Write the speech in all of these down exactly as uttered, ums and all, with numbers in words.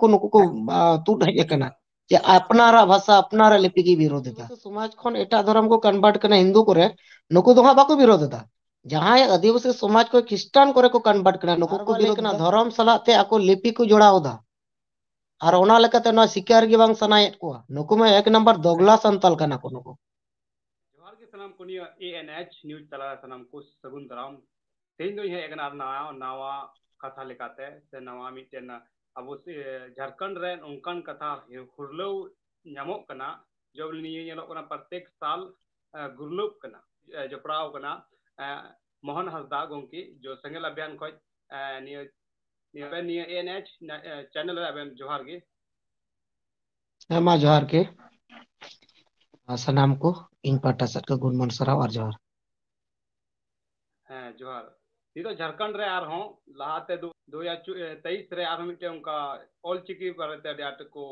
ᱠᱚ ᱱᱩᱠᱩ ᱠᱚ, ᱟ, ᱛᱩᱫ ᱦᱮᱡ ᱟᱠᱟᱱᱟ᱾ ᱡᱮ ᱟᱯᱱᱟᱨᱟᱜ ᱵᱷᱟᱥᱟ, ᱟᱯᱱᱟᱨᱟᱜ ᱞᱤᱯᱤ ᱜᱮ ᱵᱤᱨᱳᱫ ᱮᱫᱟ᱾ ᱥᱚᱢᱟᱡᱽ ᱠᱷᱚᱱ ᱮᱴᱟᱜ ᱫᱷᱚᱨᱚᱢ ᱠᱚ convert ᱠᱟᱱᱟ, ᱦᱤᱱᱫᱩ ᱠᱚᱨᱮ, ᱱᱩᱠᱩ ᱫᱚ ᱦᱟᱸᱜ ᱵᱟᱠᱚ ᱵᱤᱨᱳᱫ ᱮᱫᱟ᱾ ᱡᱟᱦᱟᱸᱭ ᱟᱹᱫᱤᱵᱟᱹᱥᱤ ᱥᱚᱢᱟᱡᱽ ᱠᱚ ᱠᱷᱨᱤᱥᱴᱟᱱ ᱠᱚᱨᱮ ᱠᱚ convert ᱠᱟᱱᱟ, ᱱᱩᱠᱩ ᱠᱚ ᱵᱤᱨᱳᱫ ᱠᱟᱱᱟ, ᱫᱷᱚᱨᱚᱢ ᱥᱟᱞᱟᱜ ᱛᱮ ᱟᱠᱚ ᱞᱤᱯᱤ ᱠᱚ ᱡᱚᱲᱟᱣ ᱮᱫᱟ᱾ ᱟᱨ ᱚᱱᱟ ᱞᱮᱠᱟᱛᱮ ᱱᱚᱣᱟ ᱥᱤᱠᱟᱨ ᱜᱮ ᱵᱟᱝ ᱥᱟᱱᱟᱭᱮᱫ ᱠᱚᱣᱟ᱾ ᱱᱩᱠᱩ ᱢᱟ ᱮᱠ ᱱᱟᱢᱵᱟᱨ ᱫᱚᱜᱽᱞᱟ ᱥᱟᱱᱛᱟᱞ ᱠᱟᱱᱟ ᱠᱚ ᱱᱩᱠᱩ᱾ ᱡᱚᱦᱟᱨ ᱜᱮ ᱥᱟᱱᱟᱢ ᱠᱚ, ᱱᱤᱭᱟᱹ A N H news ᱛᱟᱞᱟ ᱨᱮ ᱥᱟᱱᱟᱢ ᱠᱚ ᱥᱟᱹᱜᱩᱱ ᱫᱟᱨᱟᱢ᱾ ᱛᱮᱦᱮᱧ ᱫᱚᱧ ᱦᱮᱡ ᱟᱠᱟᱱᱟ ᱟᱨ ᱱᱟᱣᱟ, ᱱᱟᱣᱟ ᱠᱟᱛᱷᱟ ᱞᱮᱠᱟᱛᱮ, ᱥᱮ ᱱᱟᱣᱟ ᱢᱤᱫᱴᱮᱱ ᱟᱵᱚ ᱥᱮ, ᱡᱷᱟᱲᱠᱷᱚᱸᱰ ᱨᱮ ᱚᱱᱠᱟᱱ ᱠᱟᱛᱷᱟ ᱦᱩᱨᱞᱟᱹᱣ ᱧᱟᱢᱚᱜ ᱠᱟᱱᱟ, ᱡᱚᱵ ᱱᱤᱭᱟᱹ ᱧᱮᱞᱚᱜ ᱠᱟᱱᱟ ᱯᱨᱚᱛᱮᱠ ᱥᱟᱞ, ᱮ, ᱜᱩᱨᱞᱟᱹᱣ ᱠᱟᱱᱟ᱾ ᱮ, ᱡᱚᱯᱲᱟᱣ ᱠᱟᱱᱟ, ᱮ, ᱢᱳᱦᱚᱱ ᱦᱟᱸᱥᱫᱟ ᱜᱚᱢᱠᱮ, ᱡᱚ ᱥᱮᱸᱜᱮᱞ ᱟᱵᱷᱤᱭᱟᱱ ᱠᱷᱚᱡ, ᱮ, ᱱᱤᱭᱟᱹ, ᱱᱤᱭᱟᱹ, ᱱᱤᱭᱟᱹ A N H ᱱᱟ-, ᱮ, channel ᱨᱮ ᱟᱵᱮᱱ ᱡᱚᱦᱟᱨ ᱜᱮ᱾ ᱦᱮᱸ, ᱢᱟ ᱡᱚᱦᱟᱨ ᱜᱮ᱾ ᱟᱨ ᱥᱟᱱᱟᱢ ᱠᱚ ᱤᱧ ᱯᱟᱦᱴᱟ ᱥᱮᱫ ᱠᱷᱚᱱ ᱜᱩᱱ ᱢᱟᱱ ᱥᱟᱨᱦᱟᱣ ᱟᱨ ᱡᱚᱦᱟᱨ᱾ ᱦᱮᱸ, ᱡᱚᱦᱟᱨ᱾ ᱱᱤᱛᱚᱜ ᱡᱷᱟᱲᱠᱷᱚᱸᱰ ᱨᱮ ᱟᱨᱦᱚᱸ ᱞᱟᱦᱟᱛᱮ ᱫᱩ, ᱫᱩ ᱦᱟᱡᱟᱨ ᱛᱮᱭᱤᱥ ᱨᱮ ᱟᱨᱦᱚᱸ ᱢᱤᱫᱴᱮᱱ ᱚᱱᱠᱟ ᱚᱞᱪᱤᱠᱤ ᱵᱟᱨᱮᱛᱮ ᱟᱹᱰᱤ ᱟᱸᱴ ᱠᱚ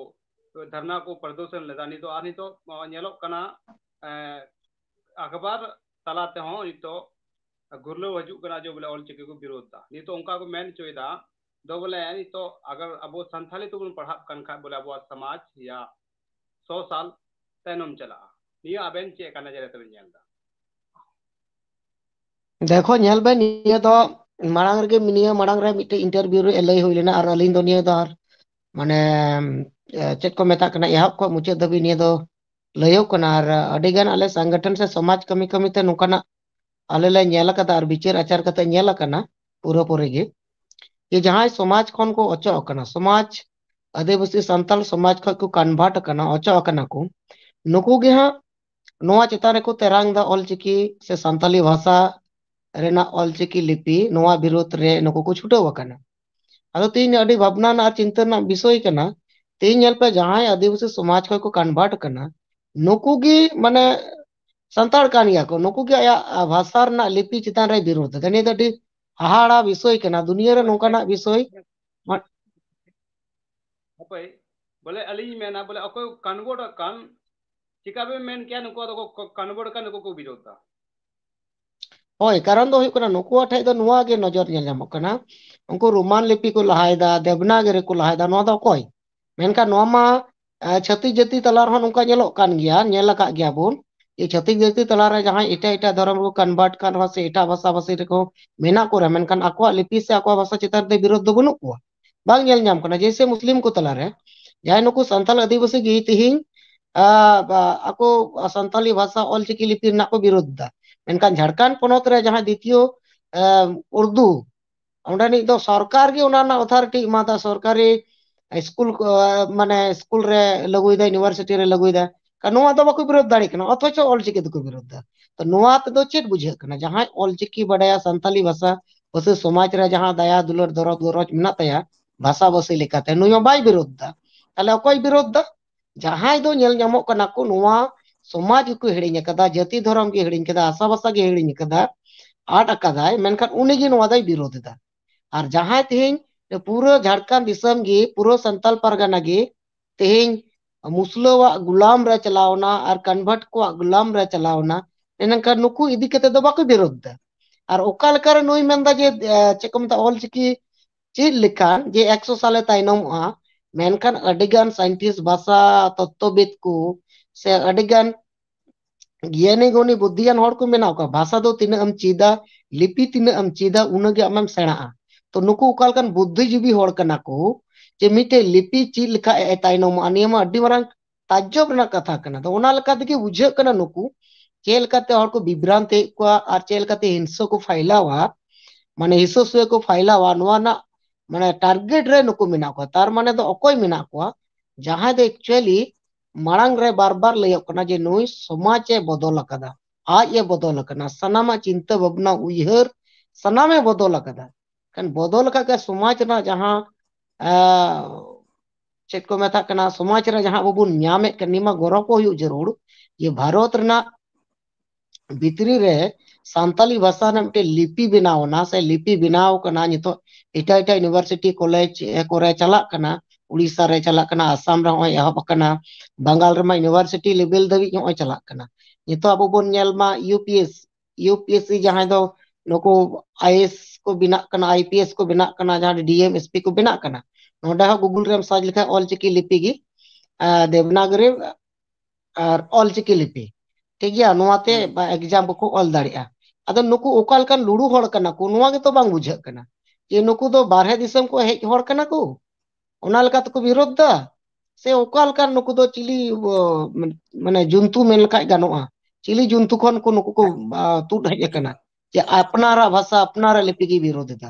ᱫᱷᱟᱨᱱᱟ ᱠᱚ ᱯᱨᱚᱫᱚᱨᱥᱚᱱ ᱞᱮᱫᱟ᱾ ᱱᱤᱛᱚᱜ ᱟᱨ ᱱᱤᱛᱚᱜ, ᱚ, ᱧᱮᱞᱚᱜ ᱠᱟᱱᱟ, ᱮ, ᱟᱠᱷᱵᱟᱨ ᱛᱟᱞᱟ ᱛᱮᱦᱚᱸ ᱱᱤᱛᱚᱜ ᱜᱩᱨᱞᱟᱹᱣ ᱦᱤᱡᱩᱜ ᱠᱟᱱᱟ ᱡᱮ ᱵᱚᱞᱮ ᱚᱞᱪᱤᱠᱤ ᱠᱚ ᱵᱤᱨᱳᱫ ᱫᱟ᱾ ᱱᱤᱛᱚᱜ ᱚᱱᱠᱟ ᱠᱚ ᱢᱮᱱ ᱦᱚᱪᱚᱭᱮᱫᱟ, ᱫᱚ ᱵᱚᱞᱮ ᱱᱤᱛᱚᱜ ᱟᱜᱟᱨ ᱟᱵᱚ ᱥᱟᱱᱛᱷᱟᱞᱤ ᱛᱮᱵᱚᱱ ᱯᱟᱲᱦᱟᱜ ᱠᱟᱱ ᱠᱷᱟᱡ ᱵᱚᱞᱮ ᱟᱵᱚᱣᱟᱜ ᱥᱚᱢᱟᱡᱽ ᱭᱟ ᱥᱚ ᱥᱟᱞ ᱛᱟᱭᱱᱚᱢ ᱪᱟᱞᱟᱜᱼᱟ᱾ ᱱᱤᱭᱟᱹ ᱟᱵᱮᱱ ᱪᱮᱫ ᱞᱮᱠᱟ ᱱᱚᱡᱚᱨ ᱛᱮᱵᱮᱱ ᱧᱮᱞ ᱮᱫᱟ? ᱫᱮᱠᱷᱚ, ᱧᱮᱞ ᱵᱮᱱ, ᱱᱤᱭᱟᱹ ᱫᱚ ᱢᱟᱲᱟᱝ ᱨᱮᱜᱮ, ᱱᱤᱭᱟᱹ ᱢᱟᱲᱟᱝ ᱨᱮ ᱢᱤᱫᱴᱮᱡ interview ᱨᱮ ᱞᱟᱹᱭ ᱦᱩᱭ ᱞᱮᱱᱟ, ᱟᱨ ᱟᱹᱞᱤᱧ ᱫᱚ ᱱᱤᱭᱟᱹ ᱫᱚ ᱟᱨ ᱢᱟᱱᱮ, ᱮ, ᱪᱮᱫ ᱠᱚ ᱢᱮᱛᱟᱜ ᱠᱟᱱᱟ, ᱮᱦᱚᱵ ᱠᱷᱚᱱ ᱢᱩᱪᱟᱹᱫ ᱫᱷᱟᱹᱵᱤᱡ ᱱᱤᱭᱟᱹ ᱫᱚ ᱞᱟᱹᱭᱚᱜ ᱠᱟᱱᱟ᱾ ᱟᱨ ᱟᱹᱰᱤ ᱜᱟᱱ ᱟᱞᱮ ᱥᱚᱝᱜᱚᱴᱷᱚᱱ ᱥᱮ ᱥᱚᱢᱟᱡᱽ ᱠᱟᱹᱢᱤ ᱠᱟᱹᱢᱤ ᱛᱮ ᱱᱚᱝᱠᱟᱱᱟᱜ ᱟᱞᱮ ᱞᱮ ᱧᱮᱞ ᱟᱠᱟᱫᱟ ᱟᱨ ᱵᱤᱪᱟᱹᱨ ᱟᱪᱟᱨ ᱠᱟᱛᱮ ᱧᱮᱞ ᱟᱠᱟᱱᱟ ᱯᱩᱨᱟᱹᱯᱩᱨᱤ ᱜᱮ, ᱡᱮ ᱡᱟᱦᱟᱸᱭ ᱥᱚᱢᱟᱡᱽ ᱠᱷᱚᱱ ᱠᱚ ᱚᱪᱚᱜ ᱟᱠᱟᱱᱟ, ᱥᱚᱢᱟᱡᱽ, ᱟᱹᱫᱤᱵᱟᱹᱥᱤ ᱥᱟᱱᱛᱟᱲ ᱥᱚᱢᱟᱡᱽ ᱠᱷᱚᱱ ᱠᱚ convert ᱟᱠᱟᱱᱟ, ᱚᱪᱚᱜ ᱟᱠᱟᱱᱟ ᱠᱚ, ᱱᱩᱠᱩ ᱜᱮ ᱦᱟᱸᱜ ᱱᱚᱣᱟ ᱪᱮᱛᱟᱱ ᱨᱮᱠᱚ ᱛᱮᱨᱟᱝ ᱫᱟ, ᱚᱞᱪᱤᱠᱤ ᱥᱮ ᱥᱟᱱᱛᱟᱞᱤ ᱵᱷᱟᱥᱟ ᱨᱮᱱᱟᱜ ᱚᱞᱪᱤᱠᱤ ᱞᱤᱯᱤ, ᱱᱚᱣᱟ ᱵᱤᱨᱳᱫᱷ ᱨᱮ ᱱᱩᱠᱩ ᱠᱚ ᱪᱷᱩᱴᱟᱹᱣ ᱟᱠᱟᱱᱟ᱾ ᱟᱫᱚ ᱛᱮᱦᱮᱧ ᱟᱹᱰᱤ ᱵᱷᱟᱵᱽᱱᱟ ᱨᱮᱱᱟᱜ ᱟᱨ ᱪᱤᱱᱛᱟᱹ ᱨᱮᱱᱟᱜ ᱵᱤᱥᱚᱭ ᱠᱟᱱᱟ, ᱛᱮᱦᱮᱧ ᱧᱮᱞ ᱯᱮ, ᱡᱟᱦᱟᱸᱭ ᱟᱹᱫᱤᱵᱟᱹᱥᱤ ᱥᱚᱢᱟᱡᱽ ᱠᱷᱚᱱ ᱠᱚ convert ᱟᱠᱟᱱᱟ, ᱱᱩᱠᱩ ᱜᱮ ᱢᱟᱱᱮ ᱥᱟᱱᱛᱟᱲ ᱠᱟᱱ ᱜᱮᱭᱟ ᱠᱚ, ᱱᱩᱠᱩ ᱜᱮ ᱟᱭᱟᱜ, ᱟ, ᱵᱷᱟᱥᱟ ᱨᱮᱱᱟᱜ ᱞᱤᱯᱤ ᱪᱮᱛᱟᱱ ᱨᱮᱭ ᱵᱤᱨᱳᱫ ᱮᱫᱟ᱾ ᱱᱤᱭᱟᱹ ᱫᱚ ᱟᱹᱰᱤ ᱦᱟᱦᱟᱲᱟ ᱵᱤᱥᱚᱭ ᱠᱟᱱᱟ, ᱫᱩᱱᱤᱭᱟᱹ ᱨᱮ ᱱᱚᱝᱠᱟᱱᱟᱜ ᱵᱤᱥᱚᱭ ᱢᱟ- ᱦᱟᱯᱳᱭ, ᱵᱚᱞᱮ ᱟᱹᱞᱤᱧ ᱢᱮᱱᱟ, ᱵᱚᱞᱮ ᱚᱠᱚᱭ convert ᱟᱠᱟᱱ, ᱪᱤᱠᱟ ᱵᱮᱱ ᱢᱮᱱ ᱠᱮᱭᱟ ᱱᱩᱠᱩ ᱫᱚᱠᱚ ᱠᱚ convert ᱟᱠᱟᱱ, ᱱᱩᱠᱩ ᱠᱚ ᱵᱤᱨᱳᱫ ᱫᱟ? ᱦᱳᱭ, ᱠᱟᱨᱚᱱ ᱫᱚ ᱦᱩᱭᱩᱜ ᱠᱟᱱᱟ, ᱱᱩᱠᱩᱣᱟᱜ ᱴᱷᱮᱡ ᱫᱚ ᱱᱚᱣᱟ ᱜᱮ ᱱᱚᱡᱚᱨ ᱧᱮᱞ ᱧᱟᱢᱚᱜ ᱠᱟᱱᱟ, ᱩᱱᱠᱩ ᱨᱳᱢᱟᱱ ᱞᱤᱯᱤ ᱠᱚ ᱞᱟᱦᱟᱭᱮᱫᱟ, ᱫᱮᱵᱽᱱᱟᱜᱤᱨᱤ ᱠᱚ ᱞᱟᱦᱟᱭᱮᱫᱟ, ᱱᱚᱣᱟ ᱫᱚ ᱚᱠᱚᱭ? ᱢᱮᱱᱠᱷᱟᱱ ᱱᱚᱣᱟ ᱢᱟ, ᱟ, ᱪᱷᱟᱹᱛᱤᱠ ᱡᱟᱹᱛᱤ ᱛᱟᱞᱟ ᱨᱮᱦᱚᱸ ᱱᱚᱝᱠᱟ ᱧᱮᱞᱚᱜ ᱠᱟᱱ ᱜᱮᱭᱟ, ᱧᱮᱞ ᱟᱠᱟᱫ ᱜᱮᱭᱟ ᱵᱚᱱ, ᱡᱮ ᱪᱷᱟᱹᱛᱤᱠ ᱡᱟᱹᱛᱤ ᱛᱟᱞᱟ ᱨᱮ ᱡᱟᱦᱟᱸᱭ ᱮᱴᱟᱜ ᱮᱴᱟᱜ ᱫᱷᱚᱨᱚᱢ ᱨᱮᱠᱚ convert ᱠᱟᱱ ᱨᱮᱦᱚᱸ ᱥᱮ ᱮᱴᱟᱜ ᱵᱷᱟᱥᱟ ᱵᱷᱟᱥᱤ ᱨᱮᱠᱚ ᱢᱮᱱᱟᱜ ᱠᱚ ᱨᱮᱦᱚᱸ, ᱢᱮᱱᱠᱷᱟᱱ ᱟᱠᱚᱣᱟᱜ ᱞᱤᱯᱤ ᱥᱮ ᱟᱠᱚᱣᱟᱜ ᱵᱷᱟᱥᱟ ᱪᱮᱛᱟᱱ ᱨᱮ ᱵᱤᱨᱳᱫᱷ ᱫᱚ ᱵᱟᱹᱱᱩᱜ ᱠᱚᱣᱟ, ᱵᱟᱝ ᱧᱮᱞ ᱧᱟᱢ ᱠᱟᱱᱟ᱾ ᱡᱮᱭᱥᱮ ᱢᱩᱥᱞᱤᱢ ᱠᱚ ᱛᱟᱞᱟᱨᱮ ᱡᱟᱦᱟᱸᱭ ᱱᱩᱠᱩ ᱥᱟᱱᱛᱟᱲ ᱟᱹᱫᱤᱵᱟᱹᱥᱤ ᱜᱮ ᱛᱤᱦᱤᱧ, ᱟ, ᱵᱟ, ᱟᱠᱚ ᱥᱟᱱᱛᱟᱞᱤ ᱵᱷᱟᱥᱟ ᱚᱞᱪᱤᱠᱤ ᱞᱤᱯᱤ ᱨᱮᱱᱟᱜ ᱠᱚ ᱵᱤᱨᱳᱫᱷ ᱮᱫᱟ, ᱢᱮᱱᱠᱷᱟᱱ ᱡᱷᱟᱲᱠᱷᱚᱸᱰ ᱯᱚᱱᱚᱛ ᱨᱮ ᱡᱟᱦᱟᱸᱭ ᱫᱤᱛᱤᱭᱚ, ᱟ, ᱩᱨᱫᱩ, ᱚᱸᱰᱮᱱᱤᱡ ᱫᱚ ᱥᱚᱨᱠᱟᱨ ᱜᱮ ᱚᱱᱟ ᱨᱮᱱᱟᱜ authority ᱮᱢᱟᱫᱟ, ᱥᱚᱨᱠᱟᱨᱤ ᱥᱠᱩᱞ ᱠᱚ, ᱟ, ᱢᱟᱱᱮ ᱥᱠᱩᱞ ᱨᱮ ᱞᱟᱹᱜᱩᱭᱮᱫᱟ, university ᱨᱮ ᱞᱟᱹᱜᱩᱭᱮᱫᱟ᱾ ᱠᱟ-, ᱱᱚᱣᱟ ᱫᱚ ᱵᱟᱠᱚ ᱵᱤᱨᱳᱫᱷ ᱫᱟᱲᱮᱭᱟᱜ ᱠᱟᱱᱟ, ᱚᱛᱷᱚᱪᱚ ᱚᱞᱪᱤᱠᱤ ᱫᱚᱠᱚ ᱵᱤᱨᱳᱫᱷ ᱫᱟ᱾ ᱛᱚ ᱱᱚᱣᱟ ᱛᱮᱫᱚ ᱪᱮᱫ ᱵᱩᱡᱷᱟᱹᱜ ᱠᱟᱱᱟ? ᱡᱟᱦᱟᱸᱭ ᱚᱞᱪᱤᱠᱤ ᱵᱟᱰᱟᱭᱟ, ᱥᱟᱱᱛᱟᱞᱤ ᱵᱷᱟᱥᱟ ᱵᱷᱟᱹᱥᱤ ᱥᱚᱢᱟᱡᱽ ᱨᱮ ᱡᱟᱦᱟᱸ ᱫᱟᱭᱟ ᱫᱩᱞᱟᱹᱲ ᱫᱚᱨᱚᱫ ᱜᱚᱨᱚᱡᱽ ᱢᱮᱱᱟᱜ ᱛᱟᱭᱟ ᱵᱷᱟᱥᱟ ᱵᱷᱟᱹᱥᱤ ᱞᱮᱠᱟᱛᱮ, ᱱᱩᱭ ᱢᱟ ᱵᱟᱭ ᱵᱤᱨᱳᱫᱷ ᱫᱟ᱾ ᱛᱟᱦᱞᱮ ᱚᱠᱚᱭ ᱵᱤᱨᱳᱫᱷ ᱫᱟ? ᱡᱟᱦᱟᱸᱭ ᱫᱚ ᱧᱮᱞ ᱧᱟᱢᱚᱜ ᱠᱟᱱᱟ ᱠᱚ ᱱᱚᱣᱟ ᱥᱚᱢᱟᱡᱽ ᱜᱮᱠᱚ ᱦᱤᱲᱤᱧ ᱟᱠᱟᱫᱟ, ᱡᱟᱹᱛᱤ ᱫᱷᱚᱨᱚᱢ ᱜᱮ ᱦᱤᱲᱤᱧ ᱠᱟᱫᱟ, ᱵᱷᱟᱥᱟ ᱵᱷᱟᱥᱟ ᱜᱮ ᱦᱤᱲᱤᱧ ᱟᱠᱟᱫᱟ, ᱟᱫ ᱟᱠᱟᱫᱟᱭ, ᱢᱮᱱᱠᱷᱟᱱ ᱩᱱᱤ ᱜᱮ ᱱᱚᱣᱟ ᱫᱚᱭ ᱵᱤᱨᱳᱫᱷ ᱮᱫᱟ᱾ ᱟᱨ ᱡᱟᱦᱟᱸᱭ ᱛᱮᱦᱮᱧ ᱯᱩᱨᱟᱹ ᱡᱷᱟᱲᱠᱷᱚᱸᱰ ᱫᱤᱥᱚᱢ ᱜᱮ, ᱯᱩᱨᱟᱹ ᱥᱟᱱᱛᱟᱞ ᱯᱟᱨᱜᱟᱱᱟ ᱜᱮ ᱛᱮᱦᱮᱧ ᱢᱩᱥᱞᱟᱹᱣᱟᱜ ᱜᱩᱞᱟᱢ ᱨᱮ ᱪᱟᱞᱟᱣ ᱮᱱᱟ ᱟᱨ convert ᱠᱚᱣᱟᱜ ᱜᱩᱞᱟᱢ ᱨᱮ ᱪᱟᱞᱟᱣ ᱮᱱᱟ, ᱮᱱᱠᱷᱟᱱ ᱱᱩᱠᱩ ᱤᱫᱤ ᱠᱟᱛᱮ ᱫᱚ ᱵᱟᱠᱚ ᱵᱤᱨᱳᱫᱷ ᱫᱟ᱾ ᱟᱨ ᱚᱠᱟ ᱞᱮᱠᱟᱨᱮ ᱱᱩᱭ ᱢᱮᱱᱫᱟ ᱡᱮ, ᱮ, ᱪᱮᱫ ᱠᱚ ᱢᱮᱛᱟᱜᱼᱟ, ᱚᱞᱪᱤᱠᱤ ᱪᱮᱫ ᱞᱮᱠᱷᱟᱱ ᱡᱮ ᱮᱠᱥᱚ ᱥᱟᱞᱮ ᱛᱟᱭᱱᱚᱢᱚᱜᱼᱟ, ᱢᱮᱱᱠᱷᱟᱱ ᱟᱹᱰᱤᱜᱟᱱ scientist, ᱵᱷᱟᱥᱟ ᱛᱚᱛᱛᱚᱵᱤᱫ ᱠᱚ ᱥᱮ ᱟᱹᱰᱤᱜᱟᱱ ᱜᱮᱭᱟᱱᱤ ᱜᱩᱱᱤ ᱵᱩᱫᱽᱫᱷᱤᱭᱟᱱ ᱦᱚᱲ ᱠᱚ ᱢᱮᱱᱟᱜ ᱠᱚᱣᱟ, ᱵᱷᱟᱥᱟ ᱫᱚ ᱛᱤᱱᱟᱹᱜ ᱮᱢ ᱪᱮᱫᱟ, ᱞᱤᱯᱤ ᱛᱤᱱᱟᱹᱜ ᱮᱢ ᱪᱮᱫᱟ, ᱩᱱᱟᱹᱜ ᱜᱮ ᱟᱢᱮᱢ ᱥᱮᱬᱟᱜᱼᱟ᱾ ᱛᱚ ᱱᱩᱠᱩ ᱚᱠᱟ ᱞᱮᱠᱟᱱ ᱵᱩᱫᱽᱫᱷᱤᱡᱤᱵᱤ ᱦᱚᱲ ᱠᱟᱱᱟ ᱠᱚ ᱡᱮ ᱢᱤᱫᱴᱮᱡ ᱞᱤᱯᱤ ᱪᱮᱫ ᱞᱮᱠᱷᱟᱡ ᱮ ᱛᱟᱭᱱᱚᱢᱚᱜᱼᱟ? ᱱᱤᱭᱟᱹ ᱢᱟ ᱟᱹᱰᱤ ᱢᱟᱨᱟᱝ ᱛᱟᱡᱡᱚᱵ ᱨᱮᱱᱟᱜ ᱠᱟᱛᱷᱟ ᱠᱟᱱᱟ᱾ ᱛᱚ ᱚᱱᱟ ᱞᱮᱠᱟ ᱛᱮᱜᱮ ᱵᱩᱡᱷᱟᱹᱜ ᱠᱟᱱᱟ ᱱᱩᱠᱩ ᱪᱮᱫ ᱞᱮᱠᱟᱛᱮ ᱦᱚᱲ ᱠᱚ ᱵᱤᱵᱷᱨᱟᱱᱛᱮᱫ ᱠᱚᱣᱟ ᱟᱨ ᱪᱮᱫ ᱞᱮᱠᱟᱛᱮ ᱦᱤᱝᱥᱟᱹ ᱠᱚ ᱯᱷᱟᱭᱞᱟᱣᱟ, ᱢᱟᱱᱮ ᱦᱤᱥᱟᱹ ᱥᱩᱭᱟᱹ ᱠᱚ ᱯᱷᱟᱭᱞᱟᱣᱟ, ᱱᱚᱣᱟ ᱨᱮᱱᱟᱜ ᱢᱟᱱᱮ target ᱨᱮ ᱱᱩᱠᱩ ᱢᱮᱱᱟᱜ ᱠᱚᱣᱟ᱾ ᱛᱟᱨ ᱢᱟᱱᱮ ᱫᱚ ᱚᱠᱚᱭ ᱢᱮᱱᱟᱜ ᱠᱚᱣᱟ? ᱡᱟᱦᱟᱸᱭ ᱫᱚ actually ᱢᱟᱲᱟᱝ ᱨᱮ ᱵᱟᱨ ᱵᱟᱨ ᱞᱟᱹᱭᱚᱜ ᱠᱟᱱᱟ ᱡᱮ ᱱᱩᱭ ᱥᱚᱢᱟᱡᱽ ᱮ ᱵᱚᱫᱚᱞ ᱟᱠᱟᱫᱟ, ᱟᱡ ᱮ ᱵᱚᱫᱚᱞ ᱟᱠᱟᱱᱟ, ᱥᱟᱱᱟᱢᱟᱜ ᱪᱤᱱᱛᱟᱹ ᱵᱷᱟᱵᱽᱱᱟ ᱩᱭᱦᱟᱹᱨ ᱥᱟᱱᱟᱢᱮ ᱵᱚᱫᱚᱞ ᱟᱠᱟᱫᱟ᱾ ᱠᱷᱟᱱ ᱵᱚᱫᱚᱞ ᱟᱠᱟᱫ ᱜᱮ ᱥᱚᱢᱟᱡᱽ ᱨᱮᱱᱟᱜ ᱡᱟᱦᱟᱸ, ᱟ, ᱪᱮᱫ ᱠᱚ ᱢᱮᱛᱟᱜ ᱠᱟᱱᱟ, ᱥᱚᱢᱟᱡᱽ ᱨᱮ ᱡᱟᱦᱟᱸ ᱟᱵᱚ ᱵᱚᱱ ᱧᱟᱢᱮᱫ ᱠᱟᱱ, ᱱᱤᱭᱟᱹ ᱢᱟ ᱜᱚᱨᱚᱵ ᱠᱚ ᱦᱩᱭᱩᱜ ᱡᱟᱹᱨᱩᱲ ᱡᱮ ᱵᱷᱟᱨᱚᱛ ᱨᱮᱱᱟᱜ ᱵᱷᱤᱛᱨᱤ ᱨᱮ ᱥᱟᱱᱛᱟᱞᱤ ᱵᱷᱟᱥᱟ ᱨᱮᱱᱟᱜ ᱢᱤᱫᱴᱮᱱ ᱞᱤᱯᱤ ᱵᱮᱱᱟᱣ ᱮᱱᱟ, ᱥᱮ ᱞᱤᱯᱤ ᱵᱮᱱᱟᱣ ᱠᱟᱱᱟ᱾ ᱱᱤᱛᱚᱜ ᱮᱴᱟᱜ ᱮᱴᱟᱜ university, college, ᱮ, ᱠᱚᱨᱮ ᱪᱟᱞᱟᱜ ᱠᱟᱱᱟ, ᱩᱲᱤᱥᱥᱟ ᱨᱮ ᱪᱟᱞᱟᱜ ᱠᱟᱱᱟ, ᱟᱥᱟᱢ ᱨᱮ ᱦᱚᱸᱜᱼᱚᱭ ᱮᱦᱚᱵ ᱟᱠᱟᱱᱟ, ᱵᱟᱝᱜᱟᱞ ᱨᱮᱢᱟ university level ᱫᱷᱟᱹᱵᱤᱡ ᱦᱚᱸᱜᱼᱚᱭ ᱪᱟᱞᱟᱜ ᱠᱟᱱᱟ᱾ ᱱᱤᱛᱚᱜ ᱟᱵᱚ ᱵᱚᱱ ᱧᱮᱞ ᱢᱟ U P S U P S C ᱡᱟᱦᱟᱸᱭ ᱫᱚ ᱱᱩᱠᱩ ᱟᱭ ᱮ ᱮᱥ ᱠᱚ ᱵᱮᱱᱟᱜ ᱠᱟᱱᱟ, ᱟᱭ ᱯᱤ ᱮᱥ ᱠᱚ ᱵᱮᱱᱟᱜ ᱠᱟᱱᱟ, ᱡᱟᱦᱟᱸᱭ ᱰᱤ ᱮᱢ, ᱮᱥ ᱯᱤ ᱠᱚ ᱵᱮᱱᱟᱜ ᱠᱟᱱᱟ, ᱱᱚᱰᱮ ᱦᱚᱸ ᱜᱩᱜᱩᱞ ᱨᱮᱢ ᱥᱟᱨᱪ ᱞᱮᱠᱷᱟᱱ ᱚᱞᱪᱤᱠᱤ ᱞᱤᱯᱤ ᱜᱮ, ᱟᱸ, ᱫᱮᱵᱽᱱᱟᱜᱚᱨᱤ ᱟᱨ ᱚᱞᱪᱤᱠᱤ ᱞᱤᱯᱤ, ᱴᱷᱤᱠ ᱜᱮᱭᱟ, ᱱᱚᱣᱟᱛᱮ ᱦᱩᱸ᱾ ᱮᱠᱡᱟᱢ ᱠᱚᱠᱚ ᱚᱞ ᱫᱟᱲᱮᱭᱟᱜᱼᱟ᱾ ᱟᱫᱚ ᱱᱩᱠᱩ ᱚᱠᱟ ᱞᱮᱠᱟᱱ ᱞᱩᱲᱩ ᱦᱚᱲ ᱠᱟᱱᱟ ᱠᱚ, ᱱᱚᱣᱟ ᱜᱮᱛᱚ ᱵᱟᱝ ᱵᱩᱡᱷᱟᱹᱜ ᱠᱟᱱᱟ ᱡᱮ ᱱᱩᱠᱩ ᱫᱚ ᱵᱟᱨᱦᱮ ᱫᱤᱥᱚᱢ ᱠᱚ ᱦᱮᱡ ᱦᱚᱲ ᱠᱟᱱᱟ ᱠᱚ, ᱚᱱᱟ ᱞᱮᱠᱟ ᱛᱮᱠᱚ ᱵᱤᱨᱳᱫᱷ ᱫᱟ, ᱥᱮ ᱚᱠᱟ ᱞᱮᱠᱟᱱ ᱱᱩᱠᱩ ᱫᱚ ᱪᱤᱞᱤ, ᱚ, ᱢᱟᱱᱮ ᱡᱚᱱᱛᱩ ᱢᱮᱱ ᱞᱮᱠᱷᱟᱡ ᱜᱟᱱᱚᱜᱼᱟ, ᱪᱤᱞᱤ ᱡᱚᱱᱛᱩ ᱠᱷᱚᱱ ᱠᱚ ᱱᱩᱠᱩ ᱠᱚ, ᱟ, ᱛᱩᱫ ᱦᱮᱡ ᱟᱠᱟᱱᱟ ᱡᱮ ᱟᱯᱱᱟᱨᱟᱜ ᱵᱷᱟᱥᱟ, ᱟᱯᱱᱟᱨᱟᱜ ᱞᱤᱯᱤ ᱜᱮ ᱵᱤᱨᱳᱫᱷ ᱮᱫᱟ?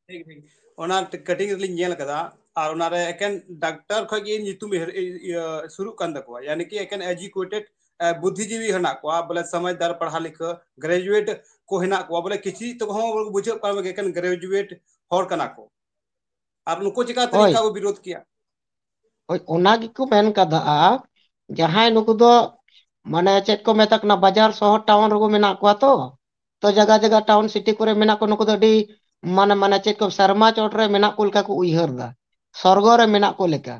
ᱴᱷᱤᱠ, ᱴᱷᱤᱠ᱾ ᱚᱱᱟ ᱠᱟᱹᱴᱤᱡ ᱨᱮᱞᱤᱧ ᱧᱮᱞ ᱟᱠᱟᱫᱟ, ᱟᱨ ᱚᱱᱟᱨᱮ ᱮᱠᱮᱱ ᱰᱟᱠᱛᱟᱨ ᱠᱷᱚᱡ ᱜᱮ ᱧᱩᱛᱩᱢ ᱤᱦᱟᱹᱨ-, ᱤ-, ᱤᱭᱟᱹ, ᱥᱩᱨᱩᱜ ᱠᱟᱱ ᱛᱟᱠᱚᱣᱟ, ᱭᱟᱱᱤ ᱠᱤ ᱮᱠᱮᱱ ᱮᱡᱩᱠᱮᱴᱮᱰ, ᱮ, ᱵᱩᱫᱽᱫᱷᱤᱡᱤᱵᱤ ᱦᱮᱱᱟᱜ ᱠᱚᱣᱟ, ᱵᱚᱞᱮ ᱥᱚᱢᱟᱡᱽᱫᱟᱨ ᱯᱟᱲᱦᱟᱣ ᱞᱤᱠᱷᱟᱹ, ᱜᱨᱮᱡᱩᱭᱮᱴ ᱠᱚ ᱦᱮᱱᱟᱜ ᱠᱚᱣᱟ, ᱵᱚᱞᱮ ᱠᱤᱪᱷᱤ ᱛᱚ ᱦᱚᱸ ᱵᱩᱡᱷᱟᱹᱜ ᱠᱟᱱᱟ ᱮᱠᱮᱱ ᱜᱨᱮᱡᱩᱭᱮᱴ ᱦᱚᱲ ᱠᱟᱱᱟ ᱠᱚ, ᱟᱨ ᱱᱩᱠᱩ ᱪᱮᱠᱟᱛᱮ ᱦᱳᱭ᱾ ᱱᱤᱝᱠᱟ ᱠᱚ ᱵᱤᱨᱳᱫᱷ ᱠᱮᱭᱟ? ᱦᱳᱭ, ᱚᱱᱟ ᱜᱮᱠᱚ ᱢᱮᱱ ᱠᱟᱫᱟ, ᱡᱟᱦᱟᱸᱭ ᱱᱩᱠᱩ ᱫᱚ ᱢᱟᱱᱮ ᱪᱮᱫ ᱠᱚ ᱢᱮᱛᱟ ᱠᱟᱱᱟ, ᱵᱟᱡᱟᱨ ᱥᱚᱦᱚᱨ ᱴᱟᱣᱩᱱ ᱨᱮᱠᱚ ᱢᱮᱱᱟᱜ ᱠᱚᱣᱟ ᱛᱚ, ᱛᱚ ᱡᱟᱭᱜᱟ ᱡᱟᱭᱜᱟ ᱴᱟᱣᱩᱱ ᱥᱤᱴᱤ ᱠᱚᱨᱮ ᱢᱮᱱᱟᱜ ᱠᱚ, ᱱᱩᱠᱩ ᱫᱚ ᱟᱹᱰᱤ ᱢᱟᱱᱮ, ᱢᱟᱱᱮ ᱪᱮᱫ ᱠᱚ, ᱥᱮᱨᱢᱟ ᱪᱚᱴ ᱨᱮ ᱢᱮᱱᱟᱜ ᱠᱚ ᱞᱮᱠᱟ ᱠᱚ ᱩᱭᱦᱟᱹᱨ ᱫᱟ, ᱥᱚᱨᱜᱚ ᱨᱮ ᱢᱮᱱᱟᱜ ᱠᱚ ᱞᱮᱠᱟ᱾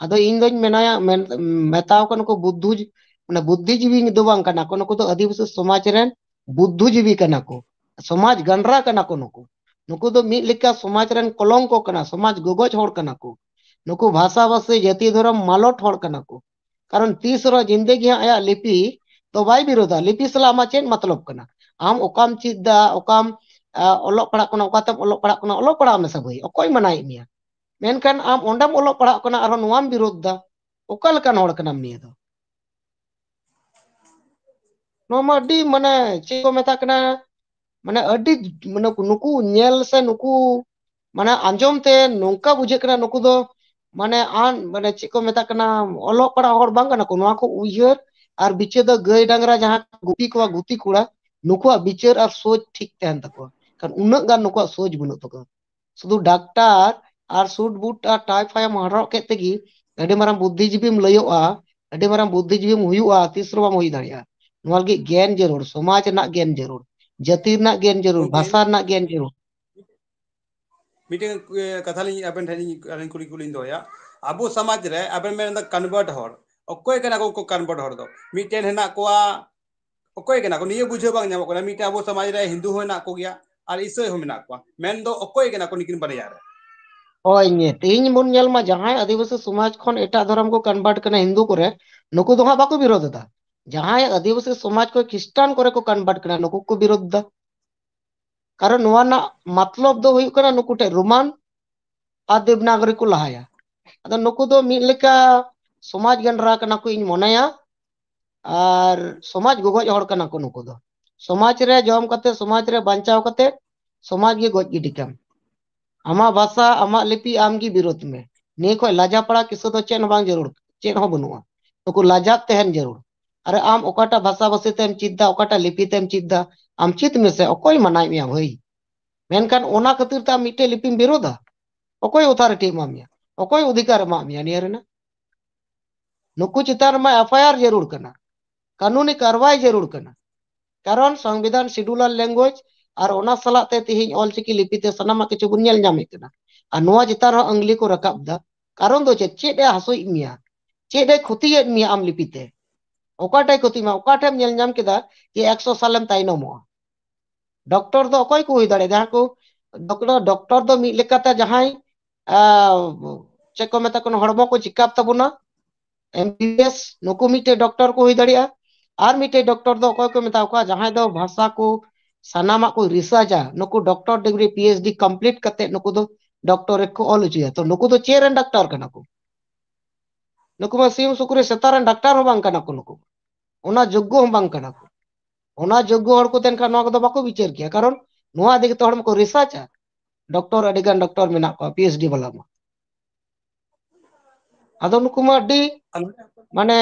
ᱟᱫᱚ ᱤᱧ ᱫᱚᱧ ᱢᱮᱱᱟᱭᱟ, ᱢᱮᱱ-, ᱢᱮᱛᱟᱣ ᱠᱚ ᱱᱩᱠᱩ ᱵᱩᱫᱽᱫᱷᱩ-, ᱢᱟᱱᱮ ᱵᱩᱫᱽᱫᱷᱤᱡᱤᱵᱤ ᱫᱚ ᱵᱟᱝ ᱠᱟᱱᱟ ᱠᱚ, ᱱᱩᱠᱩ ᱫᱚ ᱟᱹᱫᱤᱵᱟᱹᱥᱤ ᱥᱚᱢᱟᱡᱽ ᱨᱮᱱ ᱵᱩᱫᱽᱫᱷᱩᱡᱤᱵᱤ ᱠᱟᱱᱟ ᱠᱚ, ᱥᱚᱢᱟᱡᱽ ᱜᱟᱱᱰᱨᱟ ᱠᱟᱱᱟ ᱠᱚ ᱱᱩᱠᱩ᱾ ᱱᱩᱠᱩ ᱫᱚ ᱢᱤᱫ ᱞᱮᱠᱟ ᱥᱚᱢᱟᱡᱽ ᱨᱮᱱ ᱠᱚᱞᱚᱝᱠᱚ ᱠᱟᱱᱟ, ᱥᱚᱢᱟᱡᱽ ᱜᱚᱜᱚᱡ ᱦᱚᱲ ᱠᱟᱱᱟ ᱠᱚ᱾ ᱱᱩᱠᱩ ᱵᱷᱟᱥᱟ ᱵᱷᱟᱥᱤ ᱡᱟᱹᱛᱤ ᱫᱷᱚᱨᱚᱢ ᱢᱟᱞᱚᱴ ᱦᱚᱲ ᱠᱟᱱᱟ ᱠᱚ᱾ ᱠᱟᱨᱚᱱ ᱛᱤᱥ ᱨᱮᱦᱚᱸ ᱡᱤᱱᱫᱮᱜᱤ ᱦᱟᱸᱜ ᱟᱭᱟᱜ ᱞᱤᱯᱤ ᱫᱚ ᱵᱟᱭ ᱵᱤᱨᱳᱫᱟ᱾ ᱞᱤᱯᱤ ᱥᱟᱞᱟᱜ ᱟᱢᱟᱜ ᱪᱮᱫ ᱢᱚᱛᱞᱚᱵ ᱠᱟᱱᱟ? ᱟᱢ ᱚᱠᱟᱢ ᱪᱮᱫ ᱫᱟ, ᱚᱠᱟᱢ, ᱟ, ᱚᱞᱚᱜ ᱯᱟᱲᱦᱟᱜ ᱠᱟᱱᱟ, ᱚᱠᱟᱛᱮᱢ ᱚᱞᱚᱜ ᱯᱟᱲᱦᱟᱜ ᱠᱟᱱᱟ, ᱚᱞᱚᱜ ᱯᱟᱲᱦᱟᱜ ᱢᱮᱥᱮ ᱵᱷᱟᱹᱭ, ᱚᱠᱚᱭ ᱢᱟᱱᱟᱭᱮᱫ ᱢᱮᱭᱟ? ᱢᱮᱱᱠᱷᱟᱱ ᱟᱢ ᱚᱸᱰᱮᱢ ᱚᱞᱚᱜ ᱯᱟᱲᱦᱟᱜ ᱠᱟᱱᱟ, ᱟᱨᱦᱚᱸ ᱱᱚᱣᱟᱢ ᱵᱤᱨᱳᱫ ᱫᱟ, ᱚᱠᱟ ᱞᱮᱠᱟᱱ ᱦᱚᱲ ᱠᱟᱱᱟᱢ ᱱᱤᱭᱟᱹ ᱫᱚ? ᱱᱚᱣᱟ ᱢᱟ ᱟᱹᱰᱤ, ᱢᱟᱱᱮ ᱪᱮᱫ ᱠᱚ ᱢᱮᱛᱟᱜ ᱠᱟᱱᱟ, ᱢᱟᱱᱮ ᱟᱹᱰᱤ, ᱢᱟᱱᱮ ᱱᱩᱠᱩ ᱧᱮᱞ ᱥᱮ ᱱᱩᱠᱩ ᱢᱟᱱᱮ ᱟᱸᱡᱚᱢ ᱛᱮ ᱱᱚᱝᱠᱟ ᱵᱩᱡᱷᱟᱹᱜ ᱠᱟᱱᱟ, ᱱᱩᱠᱩ ᱫᱚ ᱢᱟᱱᱮ ᱟᱱ, ᱢᱟᱱᱮ ᱪᱮᱫ ᱠᱚ ᱢᱮᱛᱟᱜ ᱠᱟᱱᱟ, ᱚᱞᱚᱜ ᱯᱟᱲᱦᱟᱜ ᱦᱚᱲ ᱵᱟᱝ ᱠᱟᱱᱟ ᱠᱚ᱾ ᱱᱚᱣᱟ ᱠᱚ ᱩᱭᱦᱟᱹᱨ ᱟᱨ ᱵᱤᱪᱟᱹᱨ ᱫᱚ ᱜᱟᱹᱭ ᱰᱟᱝᱨᱟ ᱡᱟᱦᱟᱸ ᱠᱚ ᱜᱩᱯᱤ ᱠᱚᱣᱟ, ᱜᱩᱛᱤ ᱠᱚᱲᱟ, ᱱᱩᱠᱩᱣᱟᱜ ᱵᱤᱪᱟᱹᱨ ᱟᱨ ᱥᱳᱪ ᱴᱷᱤᱠ ᱛᱟᱦᱮᱱ ᱛᱟᱠᱚᱣᱟ᱾ ᱠᱟᱨᱚᱱ ᱩᱱᱟᱹᱜ ᱜᱟᱱ ᱱᱩᱠᱩᱣᱟᱜ ᱥᱳᱪ ᱵᱟᱹᱱᱩᱜ ᱛᱟᱠᱚᱣᱟ᱾ ᱥᱩᱫᱷᱩ ᱰᱟᱠᱛᱟᱨ ᱟᱨ ᱥᱩᱴ ᱵᱩᱴ ᱟᱨ ᱴᱟᱭ ᱯᱷᱟᱭ ᱮᱢ ᱦᱚᱨᱚᱜ ᱠᱮᱫ ᱛᱮᱜᱮ ᱟᱹᱰᱤ ᱢᱟᱨᱟᱝ ᱵᱩᱫᱽᱫᱷᱤᱡᱤᱵᱤᱢ ᱞᱟᱹᱭᱚᱜᱼᱟ, ᱟᱹᱰᱤ ᱢᱟᱨᱟᱝ ᱵᱩᱫᱽᱫᱷᱤᱡᱤᱵᱤᱢ ᱦᱩᱭᱩᱜᱼᱟ, ᱛᱤᱥ ᱨᱮᱦᱚᱸ ᱵᱟᱢ ᱦᱩᱭ ᱫᱟᱲᱮᱭᱟᱜᱼᱟ᱾ ᱱᱚᱣᱟ ᱞᱟᱹᱜᱤᱫ ᱜᱮᱭᱟᱱ ᱡᱟᱹᱨᱩᱲ, ᱥᱚᱢᱟᱡᱽ ᱨᱮᱱᱟᱜ ᱜᱮᱭᱟᱱ ᱡᱟᱹᱨᱩᱲ, ᱡᱟᱹᱛᱤ ᱨᱮᱱᱟᱜ ᱜᱮᱭᱟᱱ ᱡᱟᱹᱨᱩᱲ, ᱜᱚᱢᱠᱮ, ᱵᱷᱟᱥᱟ ᱨᱮᱱᱟᱜ ᱜᱮᱭᱟᱱ ᱡᱟᱹᱨᱩᱲ᱾ ᱢᱤᱫᱴᱮᱱ, ᱮ, ᱠᱟᱛᱷᱟ ᱞᱤᱧ ᱟᱵᱮᱱ ᱴᱷᱮᱱ ᱞᱤᱧ, ᱟᱹᱞᱤᱧ ᱠᱩᱞᱤ ᱠᱩᱞᱤᱧ ᱫᱚᱦᱚᱭᱟ᱾ ᱟᱵᱚ ᱥᱚᱢᱟᱡᱽ ᱨᱮ ᱟᱵᱮᱱ ᱢᱮᱱ ᱮᱫᱟ convert ᱦᱚᱲ, ᱚᱠᱚᱭ ᱠᱟᱱᱟ ᱠᱚ ᱩᱱᱠᱩ convert ᱦᱚᱲ ᱫᱚ? ᱢᱤᱫᱴᱮᱱ ᱦᱮᱱᱟᱜ ᱠᱚᱣᱟ ᱚᱠᱚᱭ ᱠᱟᱱᱟ ᱠᱚ ᱱᱤᱭᱟᱹ ᱵᱩᱡᱷᱟᱹᱣ ᱵᱟᱝ ᱧᱟᱢᱚᱜ ᱠᱟᱱᱟ᱾ ᱢᱤᱫᱴᱮᱱ ᱟᱵᱚ ᱥᱚᱢᱟᱡᱽ ᱨᱮ ᱦᱤᱱᱫᱩ ᱦᱚᱸ ᱦᱮᱱᱟᱜ ᱠᱚᱜᱮᱭᱟ ᱟᱨ ᱤᱥᱟᱹᱭ ᱦᱚᱸ ᱢᱮᱱᱟᱜ ᱠᱚᱣᱟ, ᱢᱮᱱᱫᱚ ᱚᱠᱚᱭ ᱠᱟᱱᱟ ᱠᱚ ᱱᱩᱠᱤᱱ ᱵᱟᱨᱭᱟ ᱨᱮ? ᱦᱳᱭ, ᱱᱤᱭᱟᱹ ᱛᱮᱦᱤᱧ ᱵᱚᱱ ᱧᱮᱞ ᱢᱟ, ᱡᱟᱦᱟᱸᱭ ᱟᱹᱫᱤᱵᱟᱹᱥᱤ ᱥᱚᱢᱟᱡᱽ ᱠᱷᱚᱱ ᱮᱴᱟᱜ ᱫᱷᱚᱨᱚᱢ ᱠᱚ ᱠᱚᱱᱵᱷᱟᱨᱴ ᱠᱟᱱᱟ ᱦᱤᱱᱫᱩ ᱠᱚᱨᱮ, ᱱᱩᱠᱩ ᱫᱚ ᱦᱟᱸᱜ ᱵᱟᱠᱚ ᱵᱤᱨᱳᱫᱷ ᱮᱫᱟ᱾ ᱡᱟᱦᱟᱸᱭ ᱟᱹᱫᱤᱵᱟᱹᱥᱤ ᱥᱚᱢᱟᱡᱽ ᱠᱷᱚᱱ ᱠᱷᱨᱤᱥᱴᱟᱱ ᱠᱚᱨᱮ ᱠᱚ ᱠᱚᱱᱵᱷᱟᱨᱴ ᱠᱟᱱᱟ, ᱱᱩᱠᱩ ᱠᱚ ᱵᱤᱨᱳᱫᱷ ᱮᱫᱟ᱾ ᱠᱟᱨᱚᱱ ᱱᱚᱣᱟ ᱨᱮᱱᱟᱜ ᱢᱚᱛᱞᱚᱵ ᱫᱚ ᱦᱩᱭᱩᱜ ᱠᱟᱱᱟ ᱱᱩᱠᱩ ᱴᱷᱮᱱ ᱨᱳᱢᱟᱱ ᱟᱨ ᱫᱮᱵᱽᱱᱟᱜᱚᱨᱤ ᱠᱚ ᱞᱟᱦᱟᱭᱟ᱾ ᱟᱫᱚ ᱱᱩᱠᱩ ᱫᱚ ᱢᱤᱫ ᱞᱮᱠᱟ ᱥᱚᱢᱟᱡᱽ ᱜᱮᱱᱰᱨᱟ ᱠᱟᱱᱟ ᱠᱚ, ᱤᱧ ᱢᱚᱱᱮᱭᱟ, ᱟᱨ ᱥᱚᱢᱟᱡᱽ ᱜᱚᱜᱚᱡ ᱦᱚᱲ ᱠᱟᱱᱟ ᱠᱚ ᱱᱩᱠᱩ ᱫᱚ᱾ ᱥᱚᱢᱟᱡᱽ ᱨᱮ ᱡᱚᱢ ᱠᱟᱛᱮ, ᱥᱚᱢᱟᱡᱽ ᱨᱮ ᱵᱟᱧᱪᱟᱣ ᱠᱟᱛᱮ, ᱥᱚᱢᱟᱡᱽ ᱜᱮ ᱜᱚᱡ ᱜᱤᱰᱤ ᱠᱟᱢ᱾ ᱟᱢᱟᱜ ᱵᱷᱟᱥᱟ, ᱟᱢᱟᱜ ᱞᱤᱯᱤ, ᱟᱢ ᱜᱮ ᱵᱤᱨᱳᱫᱷ ᱢᱮ᱾ ᱱᱤᱭᱟᱹ ᱠᱷᱚᱡ ᱞᱟᱡᱟ ᱯᱟᱲᱟ ᱠᱤᱥᱟᱹ ᱫᱚ ᱪᱮᱫ ᱦᱚᱸ ᱵᱟᱝ ᱡᱟᱹᱨᱩᱲ, ᱪᱮᱫ ᱦᱚᱸ ᱵᱟᱹᱱᱩᱜᱼᱟ᱾ ᱱᱩᱠᱩ ᱞᱟᱡᱟᱜ ᱛᱟᱦᱮᱱ ᱡᱟᱹᱨᱩᱲ᱾ ᱟᱨᱮ ᱟᱢ ᱚᱠᱟᱴᱟᱜ ᱵᱷᱟᱥᱟ ᱵᱷᱟᱥᱤ ᱛᱮᱢ ᱪᱮᱫ ᱫᱟ, ᱚᱠᱟᱴᱟᱜ ᱞᱤᱯᱤ ᱛᱮᱢ ᱪᱮᱫ ᱫᱟ, ᱟᱢ ᱪᱮᱫ ᱢᱮᱥᱮ, ᱚᱠᱚᱭ ᱢᱟᱱᱟᱭᱮᱫ ᱢᱮᱭᱟ ᱵᱷᱟᱹᱭ? ᱢᱮᱱᱠᱷᱟᱱ ᱚᱱᱟ ᱠᱷᱟᱹᱛᱤᱨ ᱛᱮ ᱟᱢ ᱢᱤᱫᱴᱮᱡ ᱞᱤᱯᱤᱢ ᱵᱤᱨᱳᱫᱟ? ᱚᱠᱚᱭ ᱚᱛᱷᱟᱨᱤᱴᱤ ᱮᱢᱟᱜ ᱢᱮᱭᱟ? ᱚᱠᱚᱭ ᱚᱫᱷᱤᱠᱟᱨ ᱮᱢᱟᱜ ᱢᱮᱭᱟ ᱱᱤᱭᱟᱹ ᱨᱮᱱᱟᱜ? ᱱᱩᱠᱩ ᱪᱮᱛᱟᱱ ᱨᱮᱢᱟ ᱮᱯᱷ ᱟᱭ ᱟᱨ ᱡᱟᱹᱨᱩᱲ ᱠᱟᱱᱟ, ᱠᱟᱹᱱᱩᱱᱤ ᱠᱟᱨᱣᱟᱭ ᱡᱟᱹᱨᱩᱲ ᱠᱟᱱᱟ᱾ ᱠᱟᱨᱚᱱ ᱥᱚᱝᱵᱤᱫᱷᱟᱱ, ᱥᱤᱰᱩᱞᱟᱨ ᱞᱮᱝᱜᱩᱭᱮᱡᱽ ᱟᱨ ᱚᱱᱟ ᱥᱟᱞᱟᱜ ᱛᱮ ᱛᱮᱦᱮᱧ ᱚᱞᱪᱤᱠᱤ ᱞᱤᱯᱤ ᱛᱮ ᱥᱟᱱᱟᱢᱟᱜ ᱠᱤᱪᱷᱩ ᱵᱚᱱ ᱧᱮᱞ ᱧᱟᱢᱮᱫ ᱠᱟᱱᱟ᱾ ᱟᱨ ᱱᱚᱣᱟ ᱪᱮᱛᱟᱱ ᱨᱮᱦᱚᱸ ᱟᱹᱝᱞᱤ ᱠᱚ ᱨᱟᱠᱟᱵ ᱫᱟ᱾ ᱠᱟᱨᱚᱱ ᱫᱚ ᱪᱮᱫ? ᱪᱮᱫ ᱮ ᱦᱟᱹᱥᱩᱭᱮᱫ ᱢᱮᱭᱟ? ᱪᱮᱫ ᱮ ᱠᱷᱚᱛᱤᱭᱮᱫ ᱢᱮᱭᱟ ᱟᱢ ᱞᱤᱯᱤ ᱛᱮ? ᱚᱠᱟᱴᱟᱭ ᱠᱷᱚᱛᱤ ᱢᱟ? ᱚᱠᱟ ᱴᱷᱮᱱ ᱧᱮᱞ ᱧᱟᱢ ᱠᱮᱫᱟ ᱡᱮ ᱮᱠᱥᱚ ᱥᱟᱞᱮᱢ ᱛᱟᱭᱱᱚᱢᱚᱜᱼᱟ? ᱰᱚᱠᱴᱚᱨ ᱫᱚ ᱚᱠᱚᱭ ᱠᱚ ᱦᱩᱭ ᱫᱟᱲᱮᱭᱟᱜᱼᱟ? ᱡᱟᱦᱟᱸ ᱠᱚ ᱰᱚᱠᱴᱚᱨ, ᱰᱚᱠᱴᱚᱨ ᱫᱚ ᱢᱤᱫ ᱞᱮᱠᱟᱛᱮ ᱡᱟᱦᱟᱸᱭ, ᱟ, ᱪᱮᱫ ᱠᱚ ᱢᱮᱛᱟ ᱠᱚ, ᱦᱚᱲᱢᱚ ᱠᱚ ᱪᱮᱠᱟᱯ ᱛᱟᱵᱚᱱᱟ, ᱮᱢ ᱵᱤ ᱵᱤ ᱮᱥ, ᱱᱩᱠᱩ ᱢᱤᱫᱴᱮᱡ ᱰᱚᱠᱴᱚᱨ ᱠᱚ ᱦᱩᱭ ᱫᱟᱲᱮᱭᱟᱜᱼᱟ᱾ ᱟᱨ ᱢᱤᱫᱴᱮᱡ ᱰᱚᱠᱴᱚᱨ ᱫᱚ ᱚᱠᱚᱭ ᱠᱚ ᱢᱮᱛᱟ ᱠᱚᱣᱟ? ᱡᱟᱦᱟᱸᱭ ᱫᱚ ᱵᱷᱟᱥᱟ ᱠᱚ ᱥᱟᱱᱟᱢᱟᱜ ᱠᱚ ᱨᱤᱥᱟᱨᱪᱟ, ᱱᱩᱠᱩ doctor degree, P H D complete ᱠᱟᱛᱮ ᱱᱩᱠᱩ ᱫᱚ ᱰᱚᱠᱴᱚᱨᱮᱴ ᱠᱚ ᱚᱞ ᱦᱚᱪᱚᱭᱟ᱾ ᱛᱚ ᱱᱩᱠᱩ ᱫᱚ ᱪᱮᱫ ᱨᱮᱱ ᱰᱟᱠᱛᱟᱨ ᱠᱟᱱᱟ ᱠᱚ? ᱱᱩᱠᱩ ᱢᱟ ᱥᱤᱢ ᱥᱩᱠᱨᱤ ᱥᱮᱛᱟ ᱨᱮᱱ ᱰᱟᱠᱛᱟᱨ ᱦᱚᱸ ᱵᱟᱝ ᱠᱟᱱᱟ ᱠᱚ, ᱱᱩᱠᱩ ᱚᱱᱟ ᱡᱳᱜᱽᱜᱚ ᱦᱚᱸ ᱵᱟᱝ ᱠᱟᱱᱟ ᱠᱚ᱾ ᱚᱱᱟ ᱡᱳᱜᱽᱜᱚ ᱦᱚᱲ ᱠᱚ ᱛᱟᱦᱮᱱ ᱠᱷᱟᱱ ᱱᱚᱣᱟ ᱠᱚᱫᱚ ᱵᱟᱠᱚ ᱵᱤᱪᱟᱹᱨ ᱠᱮᱭᱟ, ᱠᱟᱨᱚᱱ ᱱᱚᱣᱟ ᱤᱫᱤ ᱠᱟᱛᱮ ᱦᱚᱲ ᱢᱟᱠᱚ ᱨᱤᱥᱟᱨᱪᱟ, ᱰᱚᱠᱴᱚᱨ, ᱟᱹᱰᱤ ᱜᱟᱱ ᱰᱚᱠᱴᱚᱨ ᱢᱮᱱᱟᱜ ᱠᱚᱣᱟ, ᱯᱤ ᱮᱭᱤᱪ ᱰᱤ ᱵᱟᱞᱟ ᱢᱟ᱾ ᱟᱫᱚ ᱱᱩᱠᱩ ᱢᱟ ᱟᱹᱰᱤ, ᱟᱨ ᱢᱟᱱᱮ,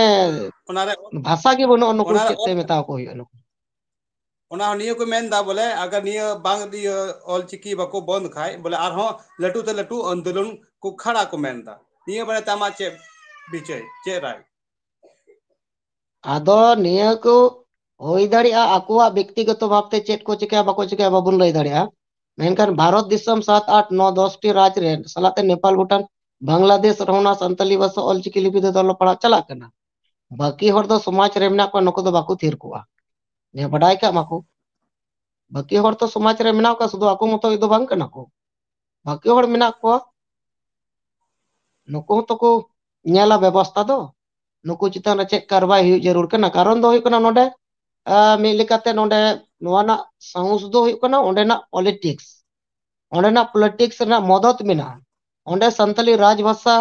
ᱚᱱᱟᱨᱮ ᱵᱷᱟᱥᱟ ᱜᱮ ᱵᱟᱹᱱᱩᱜᱼᱟ, ᱱᱩᱠᱩ ᱚᱱᱟᱨᱮ ᱪᱮᱫ ᱛᱮ ᱚᱞ ᱢᱮᱛᱟ ᱠᱚ ᱦᱩᱭᱩᱜᱼᱟ ᱱᱩᱠᱩ᱾ ᱚᱱᱟ ᱦᱚᱸ ᱱᱤᱭᱟᱹ ᱠᱚ ᱢᱮᱱᱫᱟ ᱵᱚᱞᱮ, ᱟᱜᱟᱨ ᱱᱤᱭᱟᱹ ᱵᱟᱝ, ᱤᱭᱟᱹ ᱚᱞᱪᱤᱠᱤ ᱵᱟᱠᱚ ᱵᱚᱱᱫ ᱠᱷᱟᱡ ᱵᱚᱞᱮ ᱟᱨᱦᱚᱸ ᱞᱟᱹᱴᱩ ᱛᱮ ᱞᱟᱹᱴᱩ ᱟᱱᱫᱳᱞᱚᱱ ᱠᱚ ᱠᱷᱟᱲᱟ ᱠᱚ ᱢᱮᱱᱫᱟ᱾ ᱱᱤᱭᱟᱹ ᱵᱟᱨᱮᱛᱮ ᱟᱢᱟᱜ ᱪᱮᱫ ᱵᱤᱪᱟᱹᱨ, ᱪᱮᱫ ᱨᱟᱭ? ᱟᱫᱚ ᱱᱤᱭᱟᱹ ᱠᱚ ᱦᱩᱭ ᱫᱟᱲᱮᱭᱟᱜᱼᱟ, ᱟᱠᱚᱣᱟᱜ ᱵᱮᱠᱛᱤᱜᱚᱛᱚ ᱵᱷᱟᱵᱛᱮ ᱪᱮᱫ ᱠᱚ ᱪᱤᱠᱟᱹᱭᱟ ᱵᱟᱠᱚ ᱪᱤᱠᱟᱹᱭᱟ ᱵᱟᱵᱚᱱ ᱞᱟᱹᱭ ᱫᱟᱲᱮᱭᱟᱜᱼᱟ᱾ ᱢᱮᱱᱠᱷᱟᱱ ᱵᱷᱟᱨᱚᱛ ᱫᱤᱥᱚᱢ ᱥᱟᱛ, ᱟᱴ, ᱱᱚ, ᱫᱚᱥ ᱴᱤ ᱨᱟᱡᱽ ᱨᱮ ᱥᱟᱞᱟᱜ ᱛᱮ ᱱᱮᱯᱟᱞ, ᱵᱷᱩᱴᱟᱱ, ᱵᱟᱝᱞᱟᱫᱮᱥ ᱨᱮᱦᱚᱸ ᱚᱱᱟ ᱥᱟᱱᱛᱟᱞᱤ ᱵᱷᱟᱥᱟ ᱚᱞᱪᱤᱠᱤ ᱞᱤᱯᱤ ᱛᱮ ᱚᱞᱚᱜ ᱯᱟᱲᱦᱟᱜ ᱪᱟᱞᱟᱜ ᱠᱟᱱᱟ᱾ ᱵᱟᱹᱠᱤ ᱦᱚᱲ ᱫᱚ ᱥᱚᱢᱟᱡᱽ ᱨᱮ ᱢᱮᱱᱟᱜ ᱠᱚᱣᱟ, ᱱᱩᱠᱩ ᱫᱚ ᱵᱟᱠᱚ ᱛᱷᱤᱨ ᱠᱚᱜᱼᱟ᱾ ᱡᱮ ᱵᱟᱰᱟᱭ ᱠᱟᱜ ᱢᱟᱠᱚ᱾ ᱵᱟᱹᱠᱤ ᱦᱚᱲ ᱛᱚ ᱥᱚᱢᱟᱡᱽ ᱨᱮ ᱢᱮᱱᱟᱜ ᱠᱚᱣᱟ, ᱥᱩᱫᱷᱩ ᱟᱠᱚ ᱢᱚᱛᱚ ᱫᱚ ᱵᱟᱝ ᱠᱟᱱᱟ ᱠᱚ, ᱵᱟᱹᱠᱤ ᱦᱚᱲ ᱢᱮᱱᱟᱜ ᱠᱚᱣᱟ, ᱱᱩᱠᱩ ᱦᱚᱸᱛᱚ ᱠᱚ ᱧᱮᱞᱟ ᱵᱮᱵᱚᱥᱛᱷᱟ ᱫᱚ, ᱱᱩᱠᱩ ᱪᱮᱛᱟᱱ ᱨᱮ ᱪᱮᱫ ᱠᱟᱨᱣᱟᱭ ᱦᱩᱭᱩᱜ ᱡᱟᱹᱨᱩᱲ ᱠᱟᱱᱟ᱾ ᱠᱟᱨᱚᱱ ᱫᱚ ᱦᱩᱭᱩᱜ ᱠᱟᱱᱟ ᱱᱚᱰᱮ, ᱟᱸ, ᱢᱤᱫ ᱞᱮᱠᱟᱛᱮ ᱱᱚᱰᱮ ᱱᱚᱣᱟ ᱨᱮᱱᱟᱜ ᱥᱟᱦᱚᱥ ᱫᱚ ᱦᱩᱭᱩᱜ ᱠᱟᱱᱟ ᱚᱸᱰᱮᱱᱟᱜ ᱯᱚᱞᱤᱴᱤᱠᱥ, ᱚᱸᱰᱮᱱᱟᱜ ᱯᱚᱞᱤᱴᱤᱠᱥ ᱨᱮᱱᱟᱜ ᱢᱚᱫᱚᱛ ᱢᱮᱱᱟᱜᱼᱟ᱾ ᱚᱸᱰᱮ ᱥᱟᱱᱛᱟᱞᱤ ᱨᱟᱡᱽ ᱵᱷᱟᱥᱟ